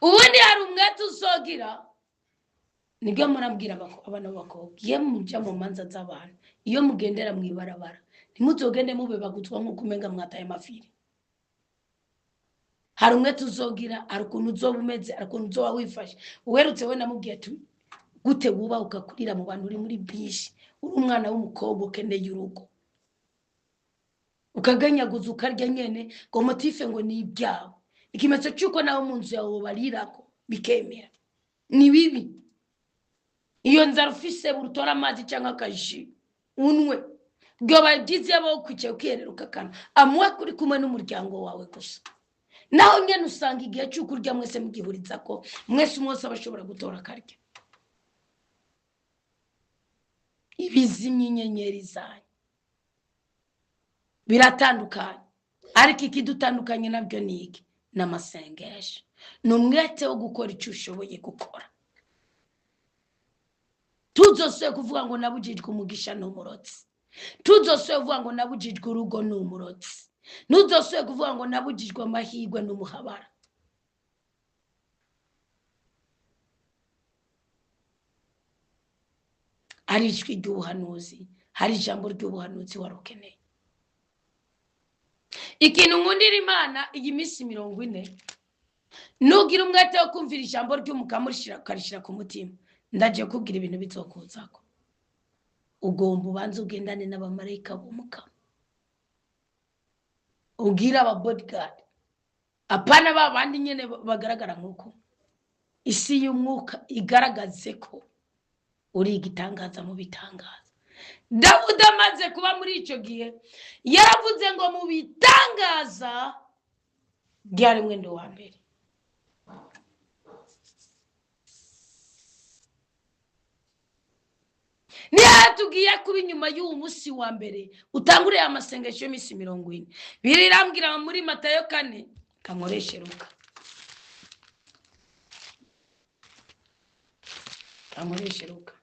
[SPEAKER 1] Ubundi hari umwete uzogira, nibwo murabwira abana b'abakobwa: iyo mujya mu manza z'abantu, iyo mugendera mu ibarabara, ntimuzogende mubebaguzwa nk'uko umenga mwataye amafiri. Hari umwete uzogira, hari ukuntu uzoba umeze, hari ukuntu uzoba wifashe. Uherutse we namubwiye ati: "Gute wubaha ugakurira mu bantu, uri muri bisi, uri umwana w'umukobwa ukeneye urugo, ukaganyaguza ukarya nyene ngo motif ngo ni ibyawe, ikimenyetso cy'uko nawe mu nzu yawe barirako bikemera?" Ni bibi. Iyo nzara ufise, utora amazi cyangwa akaji unwe. Byoba byiza iyo ukwicaye ukiherera ukakana amuwe kuri kumwe n'umuryango wawe gusa. Naho nyine usanga igihe cy'uko urya mwese mugihuriza ko mwese, umwe wese aba ashobora gutora akarya. Ibizimya inyenyeri zanyu biratandukanye, ariko ikidutandukanye nabyo ni iki? Ni amasengesho, ni umwete wo gukora icyo ushoboye gukora. Tuzose kuvuga ngo nabujijwe umugisha ni umurotsi, tuzose kuvuga ngo nabujijwe urugo ni umurotsi, ntuzose kuvuga ngo nabujijwe amahirwe n'umuhabara. Hari ijwi ry'ubuhanuzi, hari ijambo ry'ubuhanuzi wari ukeneye. Ikintu nkundira Imana, iyi minsi 40, nugira umwete wo kumvira ijambo ry'Umukama, ukarishyira ku mutima, ndagiye kubwira ibintu bizokuzako. Ugomba ubanze ugendane n'abamarayika b'Umukama, ubwire aba bodyguard, apana ba bandi nyine bagaragara nk'uko isi y'umwuka igaragaze ko uri igitangaza mu bitangaza. Dawudi amaze kuba muri icyo gihe yaravuze ngo: "Mu bitangaza byaremwe ndi uwa mbere." Niyo tugiye kuba inyuma y'uwo munsi wa mbere utanguriye amasengesho y'iminsi 40, birirambwira muri Matayo 4, kankoreshe Luka, kankoreshe Luka.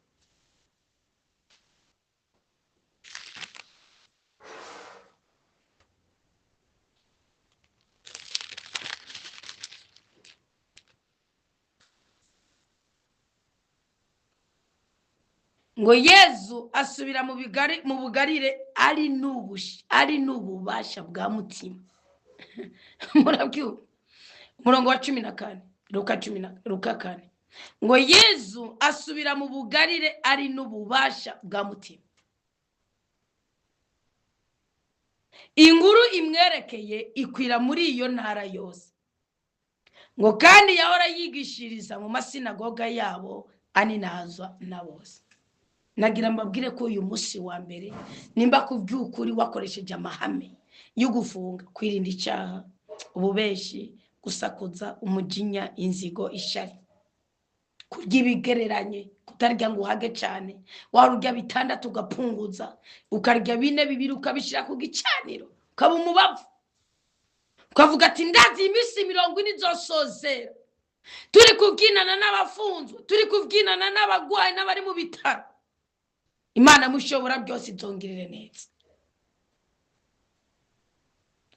[SPEAKER 1] Ngo Yezu asubira mu bigari, mu bugarire, ari n'ububasha bwa Mutima. Murabyumva? Umurongo wa 14, Luka cumi na Luka 4, ngo Yezu asubira mu bugarire ari n'ububasha bwa Mutima, inkuru imwerekeye ikwira muri iyo ntara yose. Ngo kandi yahora yigishiriza mu masinagoga yabo. Aninazwa na bose. Nagira mbabwire ko uyu munsi wa mbere nimba ku by'ukuri wakoresheje amahame yo gufunga, kwirinda icyaha, ububeshi, gusakuza, umujinya, inzigo, ishari, kurya ibigereranye, kutarya ngo uhage cyane, wari urya bitandatu ugapunguza, ukarya bine bibiri ukabishyira ku gicaniro, ukaba umubavu, ukavuga ati ndazi iminsi 40 izosozera turi kubyinana n'abafunzwe, turi kubyinana n'abagwayi n'abari mu bitaro. Imana mushobora byose izongirire neza,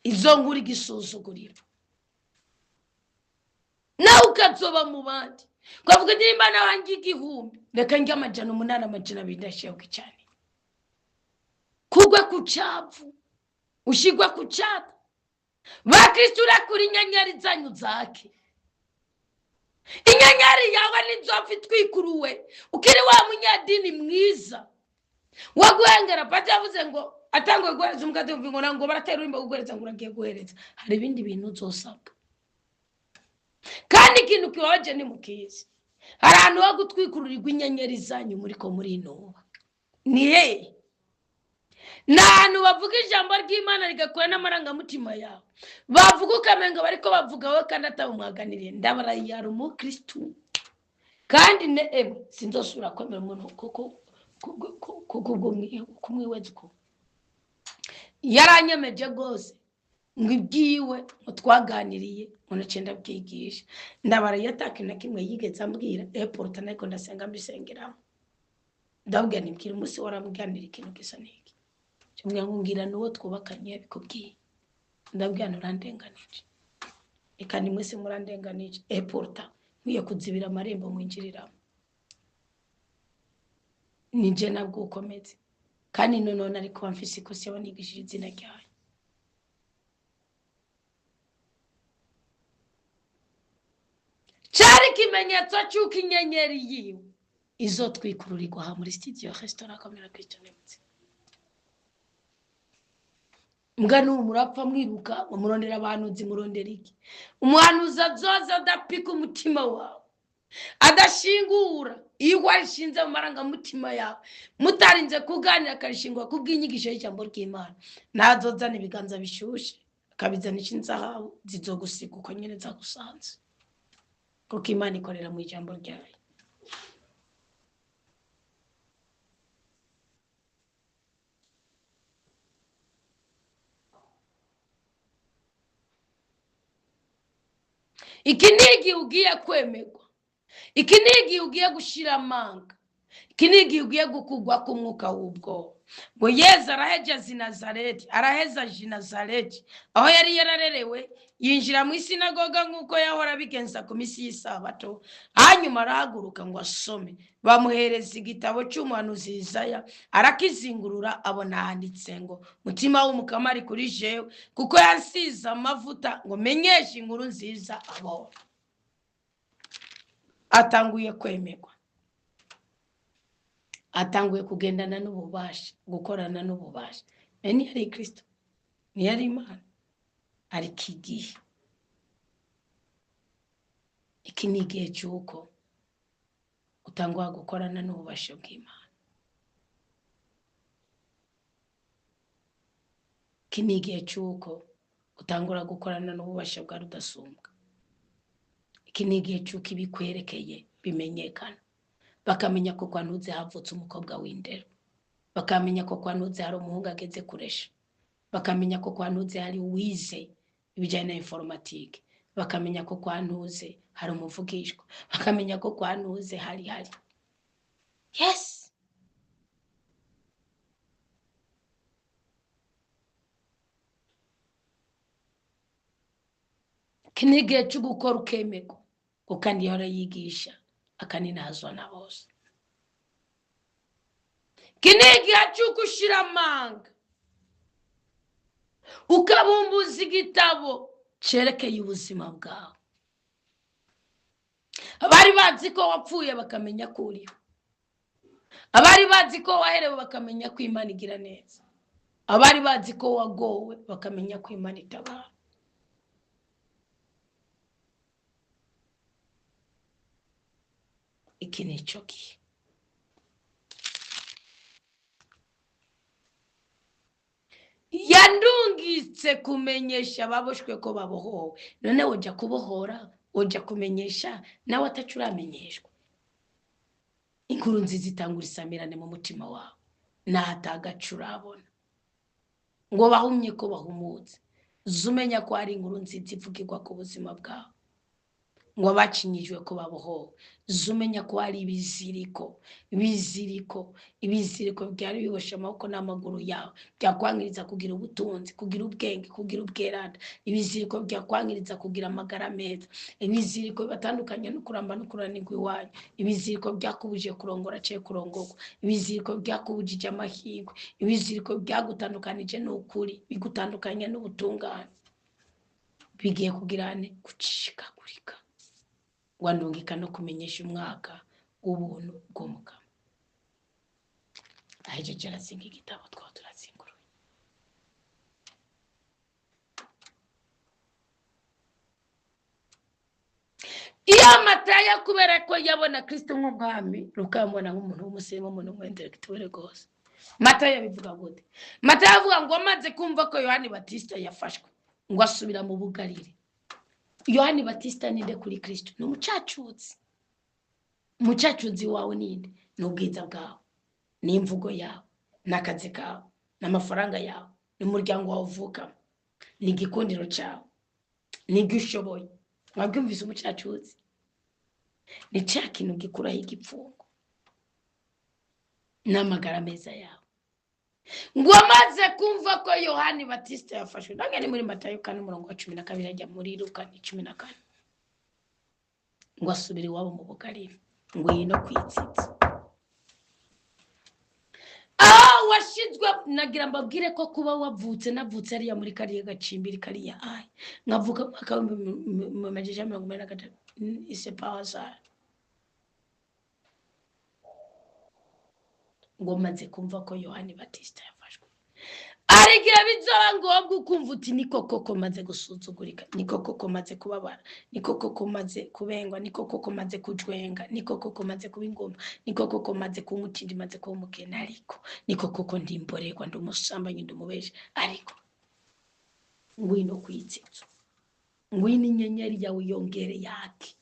[SPEAKER 1] izo nkuru igisuzuguriro, nawe ukazoba mu bandi, ukavuga ati nimba nawe njya 1000, reka njye 800, 200, ndashyira ku gicaniro, kugwa ku cyavu, ushyirwa ku cyapa. Bakristo, urakura inyenyeri zanyu zake. Inyenyeri yawe n'inzovu itwikuruwe ukiri wa munyadini mwiza waguhengera. Pati yavuze ngo atanguye guhereza umukate, ngo ngo baratera urimbo guhereza, ngo uragiye guhereza. Hari ibindi bintu uzosabwa, kandi ikintu kibabaje ni mukizi, hari ahantu ho gutwikururirwa inyenyeri zanyu muri ko murinuba. Ni hehe? Ni ahantu bavuga ijambo ry'Imana rigakora n'amarangamutima yawe, bavuga ukamenga bariko bavuga wowe kandi atabumwaganiriye. Ndabarayara umukristu kandi ne emwe sinzosubira kwemera umuntu kuko kumwiweza uko yaranyemeje rwose ngo ibyiwe ngo twaganiriye ngo naciye ndabyigisha. Ndabaraye atakintu na kimwe yigeze ambwira eporuta, ariko ndasenga mbisengeramo, ndabwira nibwira umunsi waramubwanira ikintu gisa n'iki, kimwe ngo ngira n'uwo twubakanye yabikubwiye. Ndabwira nturandenganije, reka ni mwese murandenganije, eporuta nkwiye kuzibira amarembo mwinjiriramo, nije nabwo ukomeze. Kandi noneho nari kuba mfise ikosa yabanigishije izina ryayo. Cyari ikimenyetso cy'uko inyenyeri yiwe izotwikururirwa aha muri studio restaurant kamera Christian Mutsi. Mbwa n'ubu murapfa mwiruka ngo murondera abahanuzi, murondera iki? Umuhanuzi azoza adapika umutima wawe, adashingura iyo warishinze mu marangamutima yawe, mutarinze kuganira, akarishingura kubw'inyigisho y'ijambo ry'Imana. Ntazozana ibiganza bishyushye akabizanisha inzahabu, zizogusiga uko nyine zagusanze, kuko Imana ikorera mu ijambo ryayo. Iki ni igihe ugiye kwemerwa, iki ni igihe ugiye gushira amanga, iki ni igihe ugiye gukugwa k'umwuka w'ubwoba. Ngo Yezu arahegeza i Nazareti, araheza aje i Nazareti aho yari yararerewe, yinjira mu isinagoga nk'uko yahora abigenza ku minsi y'isabato, hanyuma arahaguruka ngo asome. Bamuhereza igitabo cy'umuhanuzi Yesaya, arakizingurura, abona handitse ngo: mutima w'Umukama ari kuri jewe, kuko yansize amavuta ngo menyeshe inkuru nziza abo. Atanguye kwemerwa, atanguye kugendana n'ububasha, gukorana n'ububasha. Ntiyari Kristo, ntiyari Imana, ariko igihe iki ni igihe cy'uko utangwa gukorana n'ububasha bw'Imana. Iki ni igihe cy'uko utangura gukorana n'ububasha bwa Rudasumbwa. Iki ni igihe cy'uko ibikwerekeye bimenyekana, bakamenya ko kwa Ntuze havutse umukobwa w'indero, bakamenya ko kwa Ntuze hari umuhungu ageze kuresha, bakamenya ko kwa Ntuze hari uwize ibijyanye na informatique, bakamenya ko kwa Ntuze hari umuvugishwa, bakamenya ko kwa Ntuze hari yes. Iki ni igihe cyo gukora ukemerwa, kuko kandi yahora yigisha akaninazwa na bose. Iki ni igihe cy'uko ushyira amanga, ukabumbuza igitabo cyerekeye ubuzima bwawe. Abari bazi ko wapfuye bakamenya ko uriho, abari bazi ko waherewe bakamenya ko Imana igira neza, abari bazi ko wagowe bakamenya ko Imana itabara. Iki ni cyo gihe. Yandungitse kumenyesha ababoshwe ko babohowe. None ujya kubohora, ujya kumenyesha nawe atacu uramenyeshwa. Inkuru nziza itangura isamirane mu mutima wawe, nahatagacu urabona ngo bahumye ko bahumutse. Zumenya ko hari inkuru nziza ivugirwa ku buzima bwawe, ngo abacinyijwe ko babohowe. Zumenya ko hari ibiziriko, ibiziriko, ibiziriko byari biboshe amaboko n'amaguru yawe, byakwangiriza kugira ubutunzi, kugira ubwenge, kugira ubweranda. Ibiziriko byakwangiriza kugira amagara meza, ibiziriko bibatandukanya no kuramba no kuranirwa iwanyu, ibiziriko byakubujije kurongora cye kurongorwa, ibiziriko byakubujije amahirwe, ibiziriko byagutandukanije n'ukuri, bigutandukanya n'ubutungane, bigiye kugirane gucikagurika. Wandungika no kumenyesha umwaka w'ubuntu bw'Umukama. Ahejeje arazinga igitabo, twaba turazinguruye. Iyo Matayo kubera ko yabona Kristo nk'umwami, Luka yamubona nk'umuntu w'umusirimu, umuntu w'intellectuel rwose. Matayo abivuga gute? Matayo avuga ngo amaze kumva ko Yohani Batista yafashwe, ngo asubira mu Bugalili. Yohani Batista ninde kuri Kristo? Ni umucacuzi. Umucacuzi wawe ninde? Ni ubwiza bwawe, ni imvugo yawe, ni akazi kawe, ni amafaranga yawe, ni umuryango wawe uvukamo, ni igikundiro cyawe, ni ibyo ushoboye. Mwabyumvise? Umucacuzi ni cya kintu gikuraho igipfungo n'amagara meza yawe. Ngo amaze kumva ko Yohani Batista yafashwe, nange ni muri Matayo 4 umurongo wa 12 ajya muri Luka ni 14, ngo asubire iwabo mu Bugalili, ngo iyi no kwitsitsa aho washyizwe. Nagira mbabwire ko kuba wavutse, navutse hariya muri kariya gacimbiri kariya ayi, nkavuka mu mwaka w'ibihumbi bibiri na mirongo inani na gatatu, isepawazari. Ngo maze kumva ko Yohani Batista yafashwe, arigira bizoba ngombwa ukumva uti niko koko maze gusuzugurika, niko koko maze kubabara, niko koko maze kubengwa, niko koko maze kujwenga, niko koko maze kuba ingumba, niko koko maze kuba umutindi, maze kuba umukene, ariko niko koko ndi imborerwa, ndi umusambanyi, ndi umubeshi, ariko ngwino kwitsitsa, ngwino inyenyeri yawe yongere yake,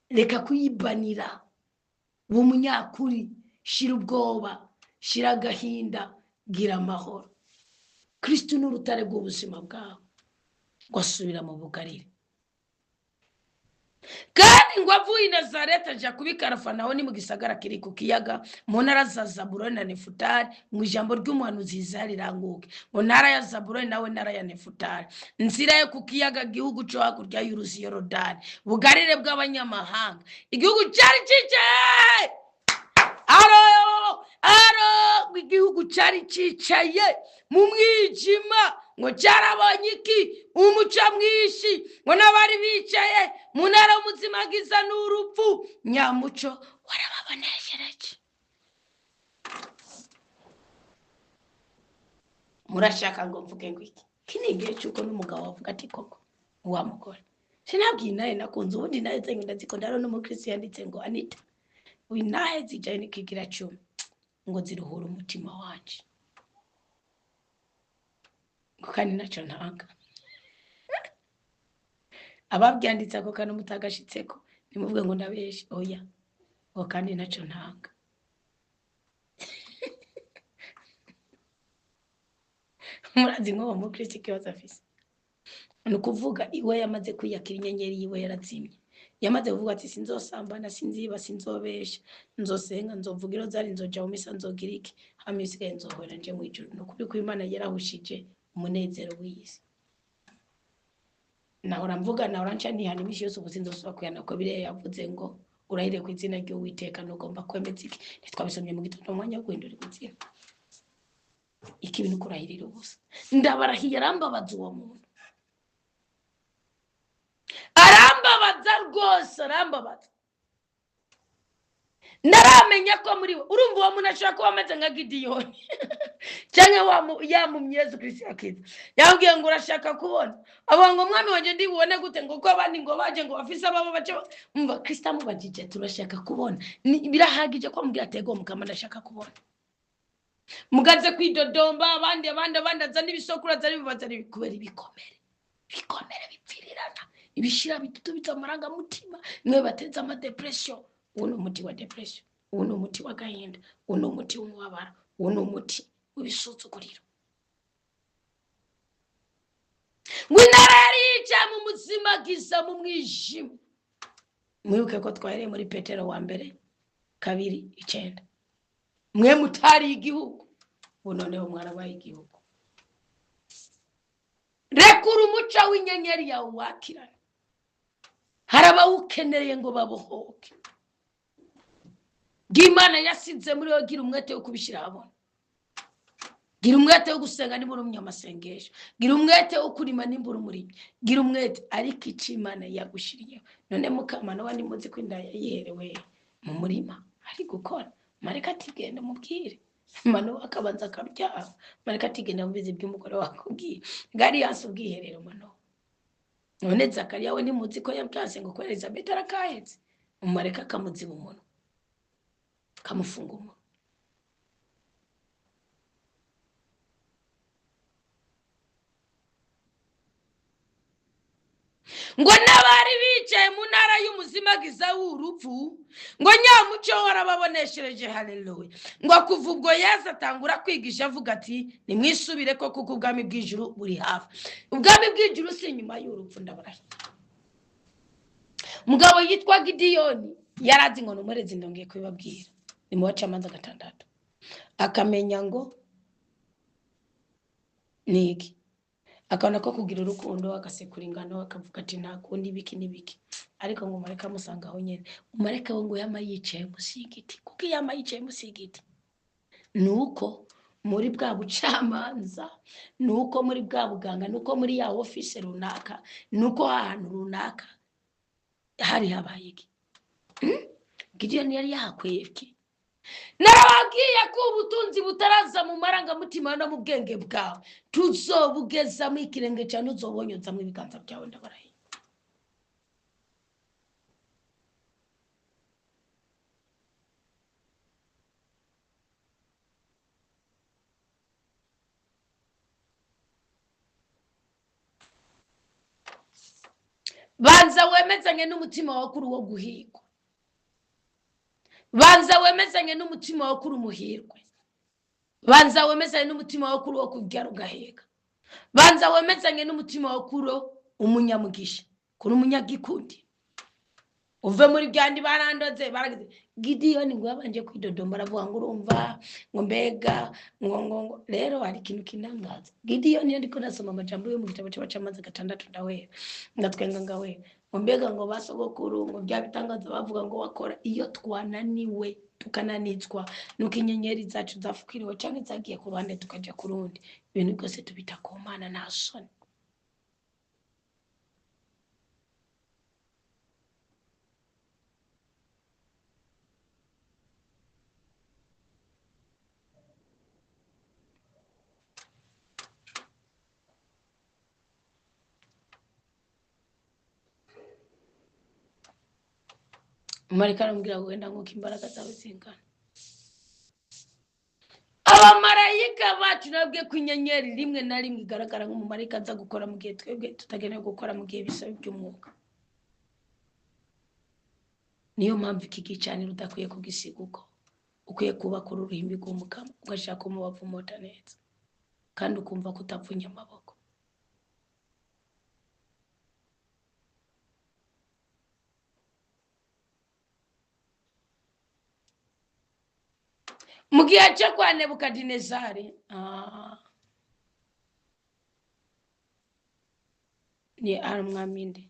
[SPEAKER 1] reka kuyibanira, uba umunyakuri, shira ubwoba, shira agahinda, gira amahoro. Kristo ni urutare rw'ubuzima bwawe. Ngo asubira mu Bugalili, kandi ngo avuye i Nazareti aja kuba i Karafanaho, ni mu gisagara kiri ku kiyaga, mu ntara za Zabuloni na Nefutali, ngo ijambo ry'umuhanuzi Yesaya riranguke, mu ntara ya Zabuloni nawe ntara ya Nefutali, nzira yo ku kiyaga, gihugu cyo hakurya y'uruzi Yorodani, Bugalile bw'abanyamahanga, igihugu cyari cyicaye aro aro, igihugu cyari cyicaye mu mwijima, ngo cyarabonye iki? Umuco mwinshi. Ngo n'abari bicaye mu ntara y'umuzimagiza n'urupfu, nyamuco warababoneshereje. Murashaka ngo mvuge ngo iki? Iki ni igihe cy'uko n'umugabo avuga ati koko wa mugore sinabwiye nawe nakunze ubundi nawe nze ndazikunda. Hariho n'umukristo yanditse ngo Anita winahe zijyanye n'ikigira 10 ngo ziruhure umutima wanje, ngo kandi nacyo ntanga. Ababyanditse ako kantu mutagashitseko nimuvuge ngo ndabeshe, oya, ngo kandi nacyo ntanga. Murazi nk'uwo mukristo ikibazo afise ni ukuvuga iwe yamaze kwiyakira inyenyeri yiwe yarazimye, yamaze kuvuga ati sinzosambana, sinziba, sinzobesha, nzosenga, nzovuga irozari, nzoja mu misa, nzogira iki, hama ibisigaye nzohora nje mu ijuru. Ni ukuri ko Imana yarahushije umunezero w'iyi si. Nahora mvuga, nahora nca nihana iminsi yose, ubu sinzosubira kuyana ko biriya yavuze ngo urahire ku izina ry'Uwiteka ntugomba kwemeza iki. Ntitwabisomye mu gitondo mu mwanya wo guhindura izina. Iki bintu kurahirira ubusa. Ndabarahiye, arambabaza uwo muntu, arambabaza rwose, arambabaza. Naramenya ko muri we, urumva uwo muntu ashobora kuba ameze nka Gidiyoni cyangwa yamumye Yesu Kristo yakiza. Yambwiye ngo urashaka kubona, avuga ngo mwami wanjye ndibubone gute, ngo ko abandi ngo baje ngo bafise ababo bace. Umva Kristo amubajije turashaka kubona, birahagije ko amubwira ati ego mukama ndashaka kubona. Mugaze kwidodomba abandi abandi abandi, azana ibisokuru, azana ibibazo, kubera ibikomere bikomere bipfirirana, ibishira bitutubitse amarangamutima, niwe bateza amadepression. Uwo ni umuti wa depression, uwo ni umuti w'agahinda, uwo ni umuti w'umubabaro, uwo ni umuti w'ibisuzuguriro. Ngo intara yari yicaye mu muzimagiza mu mwijima. Mwibuke ko twahereye muri Petero wa mbere 2:9, mwe mutari igihugu, ubu noneho mwarabaye igihugu. Rekura umuco w'inyenyeri yawe wakirane, hari abawukenereye ngo babohoke. Bw'Imana yasize muri wowe, gira umwete wo kubishyira ahabona, gira umwete wo gusenga niba uri umunyamasengesho, gira umwete wo kurima nimba uri umurimyi, gira umwete, ariko icyo Imana yagushyiriyeho. None mukamana we ntimuzi ko inda yayiherewe mu murima ari gukora, mareka ati genda umubwire, Manowa akabanza akabyara, mareka ati genda mubizi by'umugore wakubwiye, ngari yasi ubwiherero Manowa. None Zakariya we ntimuzi ko yabyanse ngo kubera Elizabeth arakahetse, umumareka akamuziba umunwa, kamufunga umunwa. Ngo n'abari bicaye mu ntara y'umuzimagiza w'urupfu, ngo nyamucyo warababoneshereje. Haleluya. Ngo kuva ubwo Yesu atangura kwigisha avuga ati nimwisubire ko kuko ubwami bw'ijuru buri hafi. Ubwami bw'ijuru si inyuma y'urupfu, ndabarahiye. Mugabo yitwa Gidiyoni yarazi ngo numurezi, ndongeye kubibabwira ni mu bacamanza 6, akamenya ngo niki, akabona ko kugira urukundo, agasekura ingano, akavuga ati nta kundi ibiki n'ibiki, ariko ngo umareke amusanga aho nyene. Umareke we ngo yama yicaye munsi y'igiti, kuko iyo yama yicaye munsi y'igiti nuko muri bwa bucamanza, nuko muri bwa buganga, nuko muri ya office runaka, nuko ahantu runaka hari habaye iki. Gidiyoni yari yahakwebwe. Narababwiye ko ubutunzi butaraza mu marangamutima no mu bwenge bwawe, tuzobugezamo ikirenge cyane, uzobonyozamo ibiganza byawe, ndabarahiye. Banza wemezanye n'umutima wawe kuri uwo guhigwa, banza wemezanye n'umutima wawe kuri umuhirwe, banza wemezanye n'umutima wawe kuri uwo kubyara ugaheka, banza wemezanye n'umutima wawe kuri umunyamugisha, kuri umunyagikundi, uve muri byandi barandoze baragize. Gidiyoni ngo yabanje kwidodomba aravuga ngo urumva ngo mbega ngo ngo ngo. Rero hari ikintu kinangaza Gidiyoni, iyo ndiko nasoma amajambo yo mu gitabo cy'abacamanza 6 ndawera ndatwenga ngawera, ngo mbega ngo basogokuru ngo bya bitangaza bavuga ngo wakora. Iyo twananiwe tukananizwa nuko inyenyeri zacu zafukiriwe cyangwa zagiye ku ruhande tukajya ku rundi, ibintu byose tubita ku Mana, nta soni. Marika aramubwira ngo wenda nk'uko imbaraga zawe zingana. Abamarayika bacu nabwiye ko inyenyeri rimwe na rimwe igaragara nk'umumarayika aza gukora mu gihe twebwe tutagenewe gukora, mu gihe bisaba iby'umwuka. Niyo mpamvu iki gicaniro udakwiye kugisiga uko ukwiye kubaka uruhimbi rw'umukamo, ugashaka umubavu umota neza, kandi ukumva ko utapfunye amaboko. Mu gihe cyo kwa Nebukadinezari, ni umwami nde?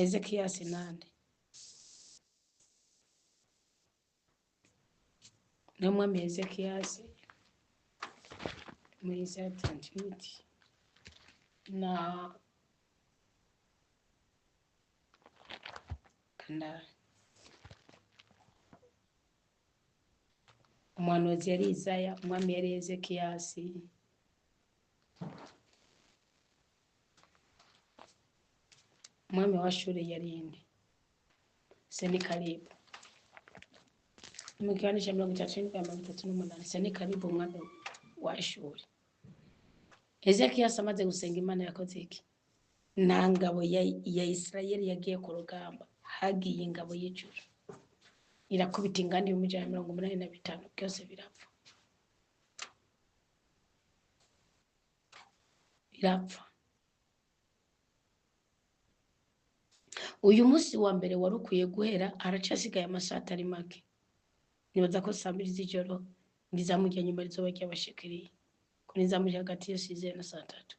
[SPEAKER 1] Ezekiyasi nande? Ni umwami Ezekiyasi muri Isaya 38 na kandara. Umuhanuzi yari Isaya, umwami yari Ezekiyasi. Umwami wa Ashuri yari inde? Senikaribu. Mu gihande cya 37 38, Senikaribu umwami wa Ashuri. Ezekiyasi amaze gusenga Imana yakoze iki? Nta ngabo ya Isirayeli yagiye ku rugamba, hagiye ingabo y'ijuru irakubita inganda 185,000, byose birapfa, birapfa. Uyu munsi wa mbere wari ukwiye guhera, haracasigaye amasaha atari make. Nibaza ko saa 2 z'ijoro nizamujya nyuma rizoba ryabashikiriye, ko nizamujya hagati ya 6 na saa 3.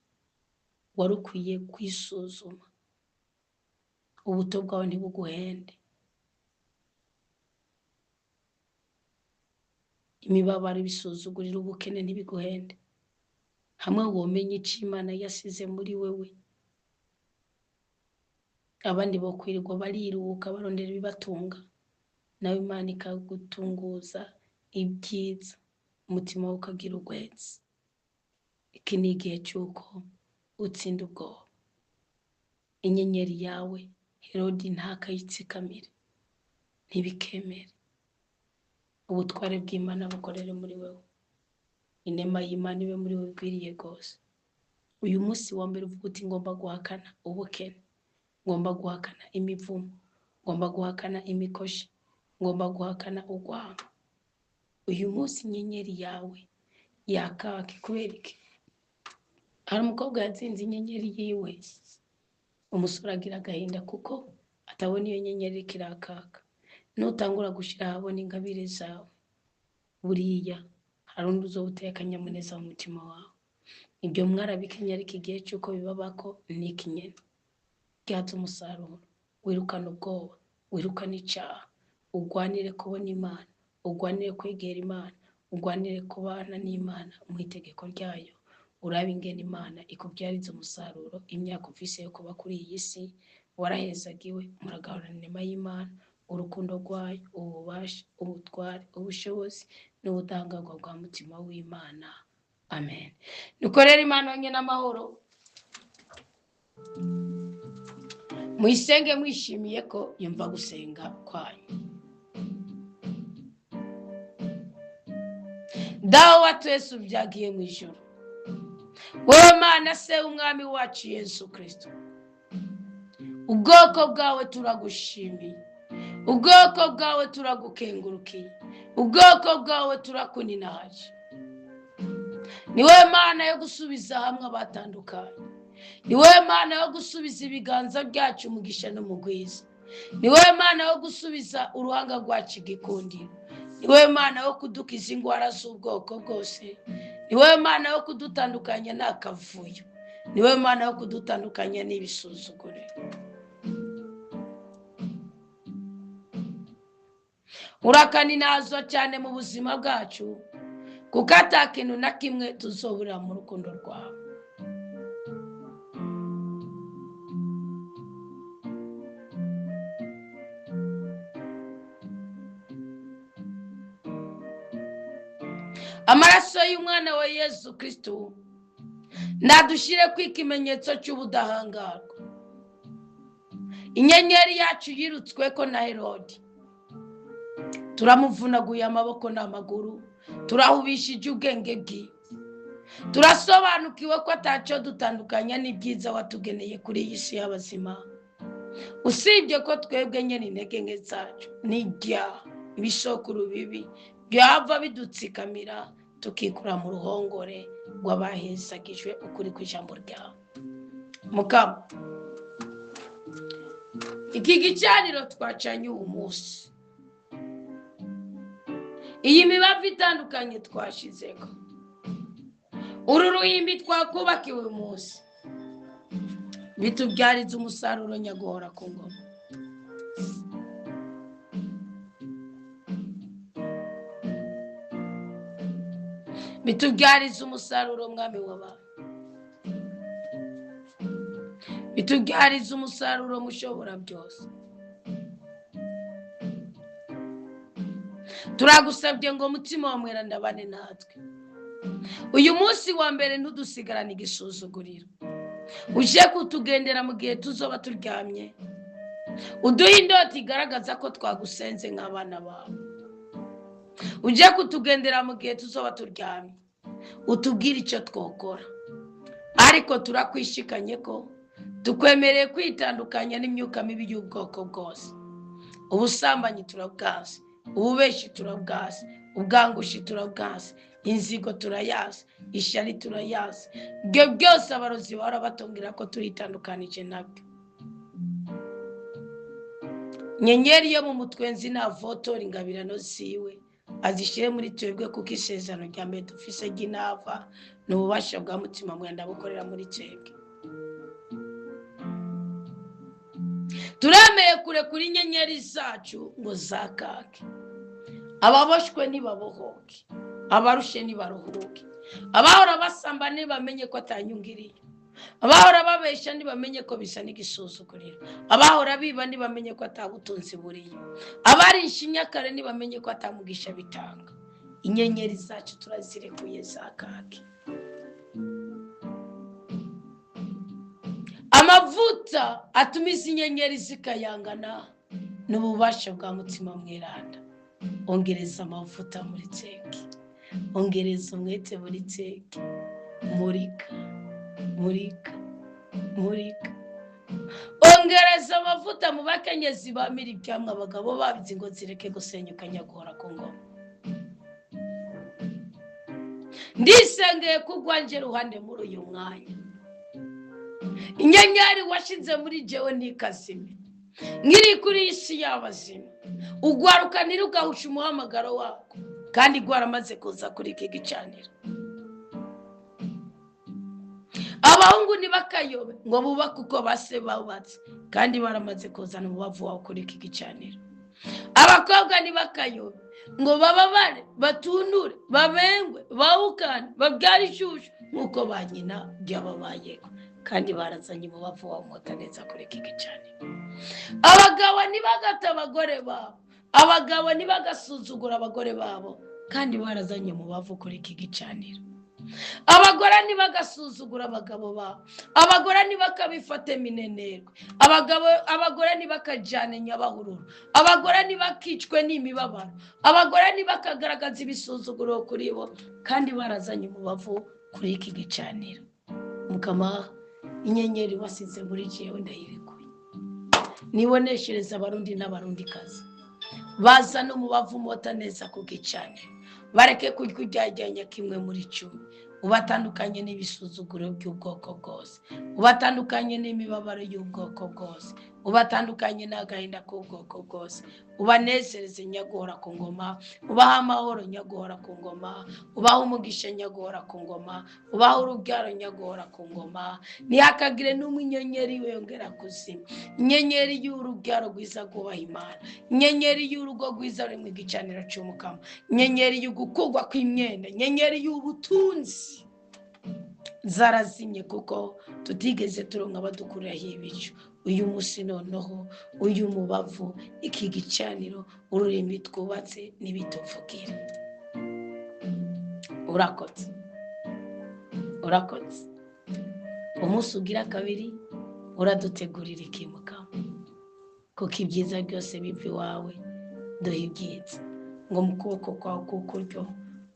[SPEAKER 1] Wari ukwiye kwisuzuma, ubuto bwawe ntibuguhende, imibabaro ibisuzugurira ubukene ntibiguhende. Hamwe womenye icyo Imana yasize muri wewe, abandi bo kwirirwa bariruka barondera ibibatunga, nawe Imana ikagutunguza ibyiza, umutima wawe ukagira urwetse. Iki ni igihe cy'uko utsinda ubwoba. Inyenyeri yawe Herodi ntakayitsikamire, ntibikemere. Ubutware bw'Imana bukorere muri wewe, inema y'Imana ibe muri wewe ikwiriye rwose. Uyu munsi wa mbere uvuga uti ngomba guhakana ubukene, ngomba guhakana imivumo, ngomba guhakana imikoshi, ngomba guhakana urwango. Uyu munsi inyenyeri yawe yakake. Kubera iki? Hari umukobwa yatsinze inyenyeri yiwe, umusore agira agahinda kuko atabona iyo nyenyeri iriko irakaka. Nutangura gushira ahabona ingabire zawe, buriya hari undi uzoba uteye akanyamuneza mu mutima wawe. Ibyo mwarabikenye, ariko igihe cy'uko bibabako ni ikinyene. Byaza umusaruro, wirukana ubwoba, wirukana icyaha, ugwanire kubona Imana, ugwanire kwegera Imana, ugwanire kubana n'Imana mu itegeko ryayo. Urabe ingene Imana ikubyariza umusaruro. Imyaka ufise yo kuba kuri iyi si warahezagiwe, muragahorana inema y'Imana, urukundo rwayo, ububasha, ubutware, ubushobozi n'ubudahangarwa bwa mutima w'Imana. Amen. Nukorera Imana yonyine amahoro, muyisenge mwishimiye ko yumva gusenga kwanyu. Dawe wa twese ubyagiye mu ijuru, wowe Mana se umwami wacu Yesu Kristo, ubwoko bwawe turagushimiye, ubwoko bwawe turagukengurukiye, ubwoko bwawe turakuninahaje. Ni wowe Mana yo gusubiza hamwe abatandukanye, ni wowe Mana yo gusubiza ibiganza byacu umugisha n'umugwiza, ni wowe Mana yo gusubiza uruhanga rwacu igikundiro, ni wowe Mana yo kudukiza ingwara z'ubwoko bwose, ni wowe Mana yo kudutandukanya n'akavuyo, ni wowe Mana yo kudutandukanya n'ibisuzuguriro. Urakaninazwa cyane mu buzima bwacu, kuko ata kintu na kimwe tuzoburira mu rukundo rwawe. Amaraso y'umwana wa Yesu Kristo nadushyire ku ikimenyetso cy'ubudahangarwa. Inyenyeri yacu yirutswe ko na Herodi, turamuvunaguye amaboko n'amaguru, turahubishije ubwenge bwe, turasobanukiwe ko atacyo dutandukanya n'ibyiza watugeneye kuri iyi si y'abazima, usibye ko twebwe nyine intege nke zacu n'ibyaha ibisokuru bibi byava bidutsikamira, tukikura mu ruhongore rw'abahesagijwe ukuri kw'ijambo ryawe. Mukama, iki gicaniro twacanye uyu munsi, iyi mibavu itandukanye twashizeko, uru ruhimbi twakubakiwe uyu munsi, bitubyariza umusaruro nyaguhora ku ngoma. Bitubyariza umusaruro mwami w'abantu, bitubyariza umusaruro mushobora byose. Turagusabye ngo mutima wa mweranda bane natwe uyu munsi wa mbere, ntudusigarane igisuzuguriro. Uje kutugendera mu gihe tuzoba turyamye, uduhe indoto igaragaza ko twagusenze nk'abana bawe. Uje kutugendera mu gihe tuzoba turyamye, utubwire icyo twokora. Ariko turakwishikanye ko tukwemereye kwitandukanya n'imyuka mibi y'ubwoko bwose. Ubusambanyi turabwazi, ububeshi turabwazi, ubwangushi turabwazi, inzigo turayazi, ishyari turayazi. Ibyo byose abarozi bahora batubwira ko turitandukanije nabyo. Nyenyeri yo mu mutwenzi navotora ingabirano ziwe azishyire muri twebwe, kuko isezerano rya mbere dufise ry'inava ni ububasha bwa mutima mwenda bukorera muri twebwe. Turemeye kure kuri inyenyeri zacu ngo zakake, ababoshwe ntibabohoke, abarushe ntibaruhuke, abahora basamba ntibamenye ko atanyungiriye, abahora babeshya ntibamenye ko bisa n'igisuzuguriro, abahora biba ntibamenye ko atabutunzi buriyo, abarisha inyakare ntibamenye ko atamugisha bitanga. Inyenyeri zacu turazirekuye zakake. Amavuta atuma izi nyenyeri zikayangana n'ububasha bwa mutima mweranda. Ongereza amavuta muri tseke, ongereza umwete muri tseke, murika murika murika. Ongereza amavuta mu bakenyezi bamira ibyamwa abagabo babizi ngo zireke gusenyuka nyaguhora ku ngoma. Ndisengeye kugwanje ruhande muri uyu mwanya, inyenyeri washinze muri jewe ntikazime, nkiri kuri iyi si y'abazima. Ugwaruka ntirugahushe umuhamagaro wako, kandi gwaramaze kuza kuri iki gicaniro. Abahungu ntibakayobe ngo bubake uko base bubatse, kandi baramaze kuzana umubavu wawe kuri iki gicaniro. Abakobwa ntibakayobe ngo bababare, batunure, babengwe, bawukane, babyare ishushu nk'uko ba nyina byababayeho, kandi barazanye umubavu wawe umota neza kuri iki gicaniro. Abagabo ntibagate abagore babo, abagabo ntibagasuzugura abagore babo, kandi barazanye umubavu kuri iki gicaniro. Abagore ntibagasuzugura abagabo babo, abagore ntibakabifate minenerwe, abagore ntibakajyane nyabahururu, abagore ntibakicwe n'imibabaro, abagore ntibakagaragaza ibisuzuguro kuri bo, kandi barazanye umubavu kuri iki gicaniro. Mukama, inyenyeri wasize muri jewe ndayirekuye, niboneshereza abarundi n'abarundikazi bazana umubavu umota neza ku gicaniro, bareke kurya kimwe muri 10. Ubatandukanye n'ibisuzuguro by'ubwoko bwose, ubatandukanye n'imibabaro y'ubwoko bwose, ubatandukanye n'agahinda k'ubwoko bwose. Ubanezereze nyaguhora ku ngoma, ubaha amahoro nyaguhora ku ngoma, ubaha umugisha nyaguhora ku ngoma, ubaha urubyaro nyaguhora ku ngoma. Ntihakagire n'umwe inyenyeri yongera kuzima, inyenyeri y'urubyaro rwiza rwubaha Imana, inyenyeri y'urugo rwiza ruri mu gicaniro cy'umukama, inyenyeri y'ugukugwa kw'imyenda, inyenyeri y'ubutunzi zarazimye kuko tutigeze turonka badukuriraho ibicu. Uyu munsi noneho uyu mubavu, iki gicaniro, ururimi twubatse n'ibituvugira. Urakotse, urakotse. Umunsi ugira kabiri uradutegurira ikimukamo, kuko ibyiza byose biva iwawe. Duha ibyiza ngo mu kuboko kwawe k'ukuryo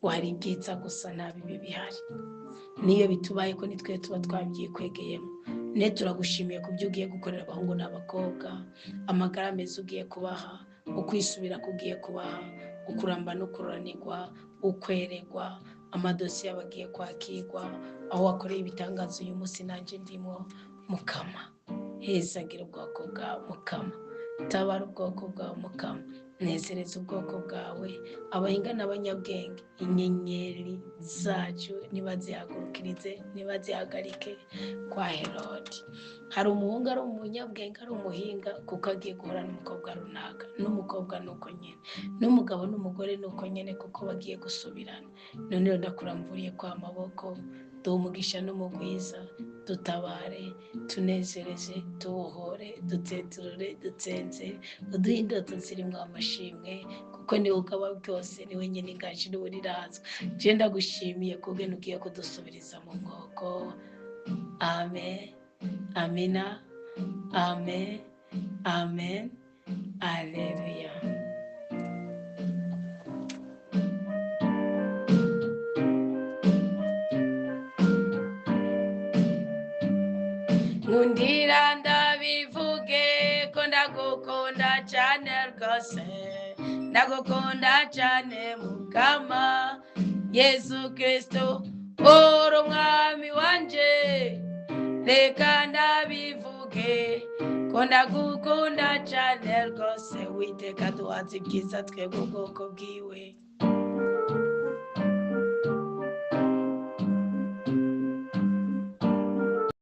[SPEAKER 1] ngo hari ibyiza gusa, nta bibi bihari. Niyo bitubaye ko nitwe tuba twabyikwegeyemo. Ne turagushimiye ku byo ugiye gukorera abahungu n'abakobwa, amagara meza ugiye kubaha, ukwisubira kugiye kubaha, ukuramba no kururanirwa, ukweregwa, amadosiye abagiye kwakirwa, aho wakoreye ibitangazo uyu munsi nanjye ndimo. Mukama hezagira ubwoko bwawe, Mukama tabara ubwoko bwawe, Mukama nezereza ubwoko bwawe. Abahinga n'abanyabwenge, inyenyeri zacu ntibazihagurukirize, ntibazihagarike kwa Herodi. Hari umuhungu ari umunyabwenge, ari umuhinga, kuko agiye guhura n'umukobwa runaka, n'umukobwa nuko nyene, n'umugabo n'umugore nuko nyene, kuko bagiye gusubirana. None rero ndakuramvuriye kwa maboko, duhe umugisha n'umugwiza, dutabare, tunezereze, tubohore, duteturure, dutsenze, uduhe indoto zirimo amashimwe, kuko Kuko niwe ugaba byose, niwe nyine inganji, niwe urirazwa. Je ndagushimiye kubwe ugiye kudusubiriza mu nkoko. Amen, amina, amen, amen, aleluya. Nkundira ndabivuge ko ndagukunda cyane rwose, ndagukunda cyane Mukama Yesu Kristo, uri umwami wanje. Reka ndabivuge ko ndagukunda cyane rwose. Witeka duhatse ibyiza twebwe ubwoko bwiwe.